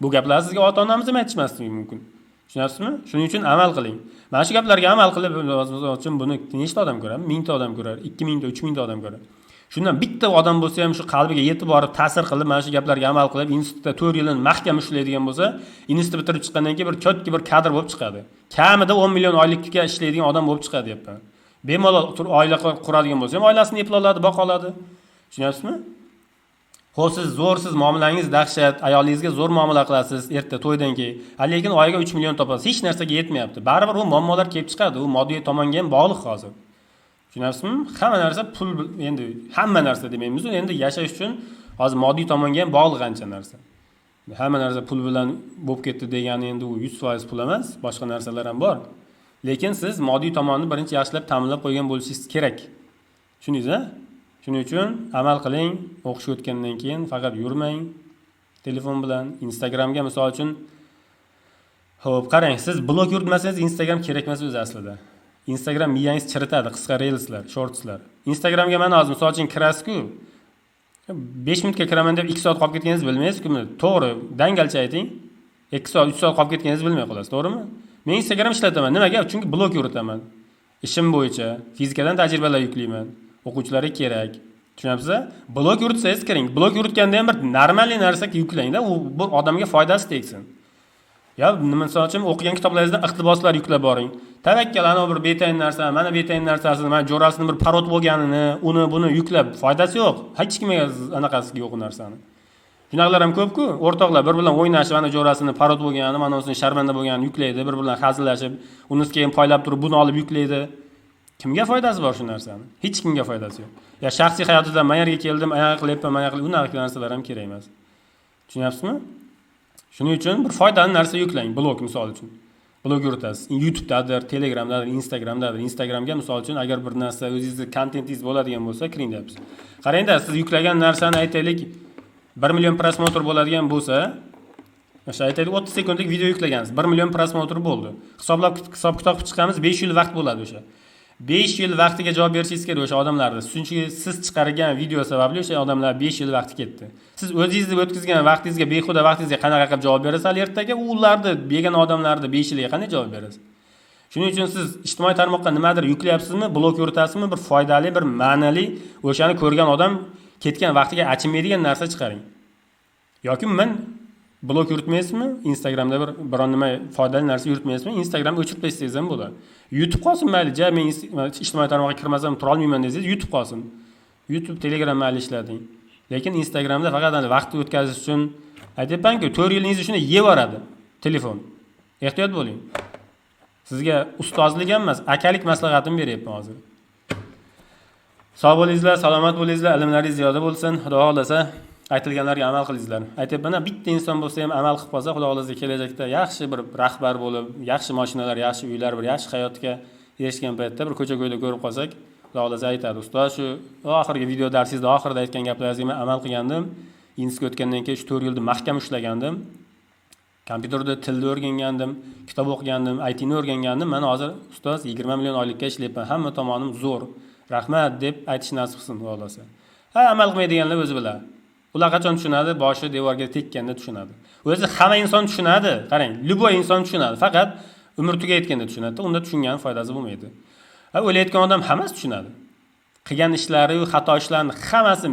Bu gaplarni sizga ota-onamiz ham aytishmasligi mumkin. Tushunyapsizmi? Shuning uchun amal qiling. Mana shu gaplarga amal qilib, misol uchun buni nechta odam ko'radi? 1000 ta odam ko'rar, 2000 ta, 3000 ta odam ko'rar. Shundan bitta odam bo'lsa ham shu qalbiga yetib borib ta'sir qilib, mana shu gaplarga amal qilib, institutda 4 yilini mahkam ushlaydigan bo'lsa, institutni bitirib chiqqandan keyin bir чёткий bir kadr bo'lib chiqadi. Kamida 10 million oylikka ishlaydigan odam bo'lib chiqadi deyapman. Bemalol oila quradigan bo'lsa ham oilasini eplay oladi, boqa oladi. Tushunyapsizmi? Xo'p, siz zo'rsiz, muomalangiz dahshat, ayolingizga zo'r muomala qilasiz erta to'ydan keyin. Lekin oyiga 3 million topasiz, hech narsaga yetmayapti. Baribir u muammolar kelib chiqadi, u moddiy tomonga ham bog'liq hozir. Tushunyapsizmi? Hamma narsa pul, endi hamma narsa demaymiz, endi yashash uchun hozir moddiy tomonga ham bog'liq ancha narsa. Hamma narsa pul bilan bo'lib ketdi degani endi u 100% pul emas, boshqa narsalar ham bor. Lekin siz moddiy tomonni birinchi yaxshilab ta'minlab qo'ygan bo'lishingiz kerak. Tushundingiz-a? Shuning uchun amal qiling, o'qishga o'tgandan keyin faqat yurmang. Telefon bilan Instagramga misol uchun. Xo'p, qarang, siz blog yuritmasangiz, Instagram kerak emas o'zi aslida. Instagram miyangizni chiritadi, qisqa reelslar, shortslar. Instagramga mana hozir misol uchun kirasiz-ku, 5 minutga kiraman deb 2 soat qolib ketganingizni bilmaysiz-ku. To'g'ri, dangalcha ayting. 2 soat, 3 soat qolib ketganingizni bilmay qolasiz, to'g'rimi? Men Instagram ishlataman. Nimaga? Chunki blog yuritaman. Ishim bo'yicha fizikadan tajribalar yuklayman. O'quvchilarga kerak. Tushunyapsiz? Blog yuritsangiz kiring. Blog yuritganda ham bir normalniy narsa yuklangda, u bir odamga foydasi tegsin. Ya misol uchun o'qigan kitoblaringizdan iqtiboslar yuklab boring. Tavakkal ana bir betayin narsa, mana betayin narsasini, mana jo'rasini bir parod bo'lganini, uni buni yuklab foydasi yo'q. Hech kimga anaqasi yo'q u narsani. Shunaqalar ham ko'p-ku, o'rtoqlar bir bilan o'ynashib, ana jo'rasini parod bo'lganini, mana unisini sharmanda bo'lganini yuklaydi, bir bilan hazillashib, unisi keyin poylab turib buni olib yuklaydi. Kimga foydasi bor shu narsani? Hech kimga foydasi yo'q. Ya shaxsiy hayotida men yerga keldim, anaqa qilyapman, mana qilib, unaqa narsalar ham kerak emas. Tushunyapsizmi? Shuning uchun bir foydali narsa yuklang, blog misol uchun. Blog yuritasiz. YouTube'dadir, Telegramdadir, Instagramdadir. Instagramga misol uchun agar bir narsa o'zingizni kontentingiz bo'ladigan bo'lsa, kiring deyapsiz. Qarangda, siz yuklagan narsani aytaylik 1 million просмотр bo'ladigan bo'lsa, o'sha aytaylik 30 sekundlik video yuklagansiz, 1 million просмотр bo'ldi. Hisoblab hisob kitob qilib chiqamiz, 5 yil vaqt bo'ladi o'sha. 5 yil vaqtiga javob berishingiz kerak o'sha odamlarni. Chunki siz chiqargan video sababli o'sha odamlar 5 yil vaqti ketdi. Siz o'zingizni o'tkazgan vaqtingizga, behuda vaqtingizga qanaqa qilib javob berasiz ertaga? Ularni begona odamlarni 5 yilga qanday javob berasiz? Shuning uchun siz ijtimoiy tarmoqqa nimadir yuklayapsizmi, blog yuritasizmi, bir foydali, bir ma'noli, o'shani ko'rgan odam ketgan vaqtiga achinmaydigan narsa chiqaring. Yoki men blog yuritmaysizmi, Instagramda bir biron nima foydali narsa yuritmaysizmi, Instagramni o'chirib tashlasangiz ham bo'ladi. YouTube qolsin mayli, ja men ijtimoiy tarmoqqa kirmasam tura olmayman desangiz, YouTube qolsin. YouTube, Telegram mayli ishlating. Lekin Instagramda faqat vaqt o'tkazish uchun aytyapman-ku, 4 yilingizni shuni yeb yuboradi telefon. Ehtiyot bo'ling. Sizga ustozlik ham emas, akalik maslahatimni beryapman hozir. Sog' bo'lingizlar, salomat bo'lingizlar, ilmlaringiz ziyoda bo'lsin. Xudo xohlasa aytilganlarga amal qilingizlar. Aytyapman, bitta inson bo'lsa ham amal qilib qolsa, Xudo xohlasa kelajakda yaxshi bir rahbar bo'lib, yaxshi mashinalar, yaxshi uylar, bir yaxshi hayotga erishgan paytda bir ko'cha-ko'yda ko'rib qolsak, Xudo xohlasa aytadi: "Ustoz, shu oxirgi video darsingizda oxirida aytgan gaplaringizga men amal qilgandim. Institutga o'tgandan keyin shu 4 yilda mahkam ushlagandim. Kompyuterda tilni o'rgangandim, kitob o'qigandim, ITni o'rgangandim. Mana hozir ustoz 20 million oylikka ishlayapman. Hamma tomonim zo'r. Rahmat" deb aytish nasib qilsin Xudo xohlasa. Ha, amal qilmaydiganlar o'zi biladi. Ular qachon tushunadi? Boshi devorga tekkanda tushunadi. O'zi hamma inson tushunadi. Qarang, любой inson tushunadi. Faqat umr tugayotganda tushunadi. Unda tushungani foydasi bo'lmaydi. Ha, o'layotgan odam hammasi tushunadi. Qilgan ishlari, xato ishlarini hammasi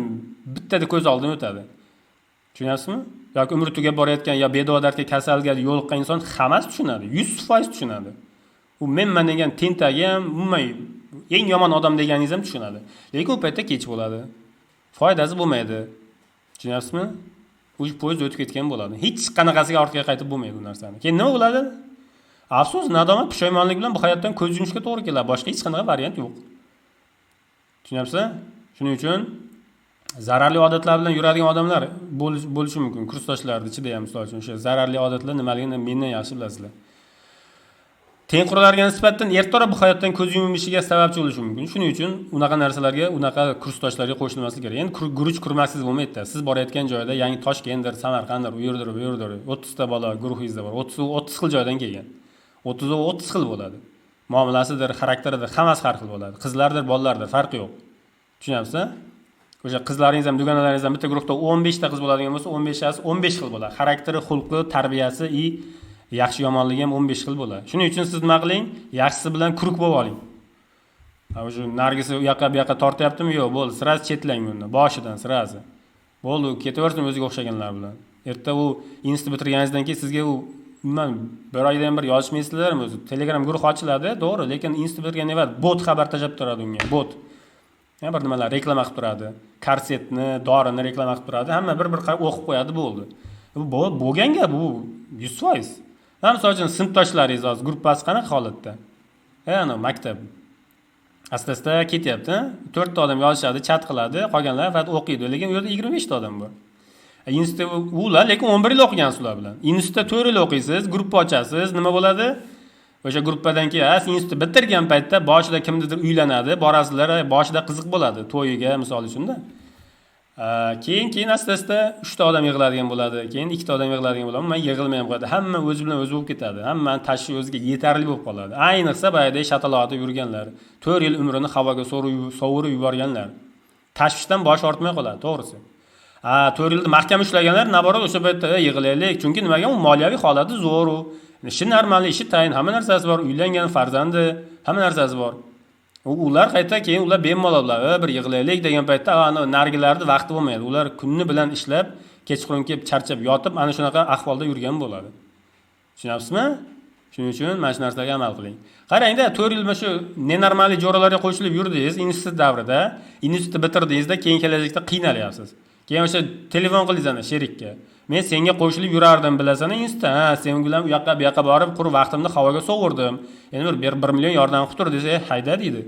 bittada ko'z oldidan o'tadi. Tushunyapsizmi? Yoki umri tugab borayotgan yo bedavo dardga, kasalga yo'liqqan inson hammasi tushunadi. 100% tushunadi. U menman degan tentagi ham, umuman eng yomon odam deganingiz ham tushunadi. Lekin u paytda kech bo'ladi. Foydasi bo'lmaydi. Tushunyapsizmi? Уже poyezd o'tib ketgan bo'ladi. Hech qanaqasiga ortga qaytib bo'lmaydi bu narsani. Keyin nima bo'ladi? Afsus, nadomat, pushaymonlik bilan bu hayotdan ko'z yumishga to'g'ri keladi. Boshqa hech qanaqa variant yo'q. Tushunyapsiz? Shuning uchun zararli odatlar bilan yuradigan odamlar bo'lishi mumkin. Kursdoshlarni ichida ham misol uchun o'sha zararli odatlar nimaligini mendan yaxshi bilasizlar. Tengqurlarga nisbatan ertaroq bu hayotdan ko'z yumishiga sababchi bo'lishi mumkin. Shuning uchun unaqa narsalarga, unaqa kursdoshlarga qo'shilmaslik kerak. Endi guruch kurmaksiz bo'lmaydi. Siz borayotgan joyda yangi Toshkentdir, Samarqanddir, u yerdir, bu yerdir 30 ta bola guruhingizda bor. 30 30 xil joydan kelgan. 30 30 xil bo'ladi. Muomalasidir, xarakteridir, hammasi har xil bo'ladi. Qizlardir, bolalardir, farqi yo'q. Tushunyapsiz? O'sha qizlaringiz ham, dugonalaringiz ham bitta guruhda 15 ta qiz bo'ladigan bo'lsa, 15tasi 15 xil bo'ladi. Xarakteri, xulqi, tarbiyasi и yaxshi yomonligi ham 15 xil bo'ladi. Shuning uchun siz nima qiling? Yaxshisi bilan круг bo'lib oling. O'sha nargisi u yoqqa bu yoqqa tortyaptimi? Yo'q, bo'ldi, сразу chetlang uni, boshidan сразу. Bo'ldi, u ketaversin o'ziga o'xshaganlar bilan. Erta u institut bitirganingizdan keyin sizga u umuman bir oyda ham bir yozishmaysizlarmi o'zi? Telegram guruh ochiladi, to'g'ri, lekin institut bitirgandan keyin bot xabar tashlab turadi unga, bot. Ya bir nimalar reklama qilib turadi. Korsetni, dorini reklama qilib turadi. Hamma bir-bir o'qib qo'yadi, bo'ldi. Bu bo'lgan gap, bu 100%. Mana misol uchun sinfdoshlaringiz hozir gruppasi qanaqa holatda? Ana maktab. Asta-asta ketyapti. 4 ta odam yozishadi, chat qiladi, qolganlar faqat o'qiydi, lekin u yerda 25 ta odam bor. Institutda ular lekin 11 yil o'qigansiz ular bilan. Institutda 4 yil o'qiysiz, gruppa ochasiz, nima bo'ladi? O'sha gruppadan keyin institutni bitirgan paytda boshida kimnidir uylanadi, borasizlar, boshida qiziq bo'ladi to'yiga misol uchun-da. Keyin asta-asta 3 ta odam yig'iladigan bo'ladi, keyin 2 ta odam yig'iladigan bo'ladi, umuman yig'ilmay ham qo'yadi. Hamma o'zi bilan o'zi bo'lib ketadi. Hammani tashvishi o'ziga yetarli bo'lib qoladi. Ayniqsa boyagidek shataloq otib yurganlar, 4 yil umrini havoga sovurib yuborganlar. Tashvishdan bosh ortmay qoladi, to'g'risi. 4 yilda mahkam ushlaganlar naborot o'sha paytda yig'laylik, chunki nimaga u moliyaviy holati zo'r u. Ishi normal, ishi tayin, hamma narsasi bor, uylangan, farzandi, hamma narsasi bor. Ular qayta keyin ular bemalol bir yig'laylik degan paytda ana narigilarni vaqti bo'lmaydi. Ular kunni bilan ishlab, kechqurun kelib charchab yotib, ana shunaqa ahvolda yurgan bo'ladi. Tushunyapsizmi? Shuning uchun mana shu narsaga amal qiling. Qarangda, 4 yil mana shu nenormalniy jo'ralarga qo'shilib yurdingiz institut davrida, institutni bitirdingizda, keyin kelajakda qiynalyapsiz. Keyin o'sha telefon qildingiz ana sherikka. Men senga qo'shilib yurardim, bilasan, institutda. Ha, sen bilan u yoqqa bu yoqqa borib, quruq vaqtimni havoga sovurdim. Endi bir 1 million yordam qilib tur desa, hayda deydi.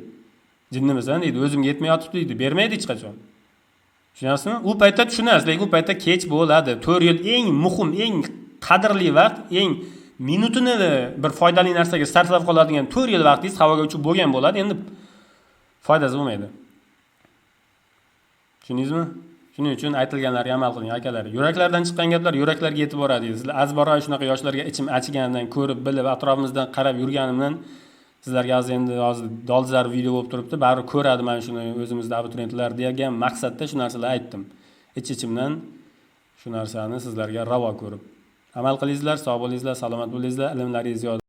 Jinnimisan deydi, o'zimga yetmay yotibdi deydi, bermaydi hech qachon. Tushunyapsizmi? U paytda tushunasiz, lekin u paytda kech bo'ladi. 4 yil eng muhim, eng qadrli vaqt, eng minutini bir foydali narsaga sarflab qoladigan 4 yil vaqtingiz havoga uchib bo'lgan bo'ladi, endi foydasi bo'lmaydi. Tushundingizmi? Shuning uchun aytilganlarga amal qiling, akalar. Yuraklardan chiqqan gaplar yuraklarga yetib boradi. Sizlar azbora shunaqa yoshlarga ichim achiganidan ko'rib, bilib, atrofimizdan qarab yurganimdan sizlarga hozir endi hozir dolzarb video bo'lib turibdi, baribir ko'radi mana shuni o'zimizda abituriyentlar degan maqsadda shu narsalarni aytdim. Ich-ichimdan shu narsani sizlarga ravo ko'rib. Amal qilingizlar, sog' bo'lingizlar, salomat bo'lingizlar, ilmlaringiz ziyoda.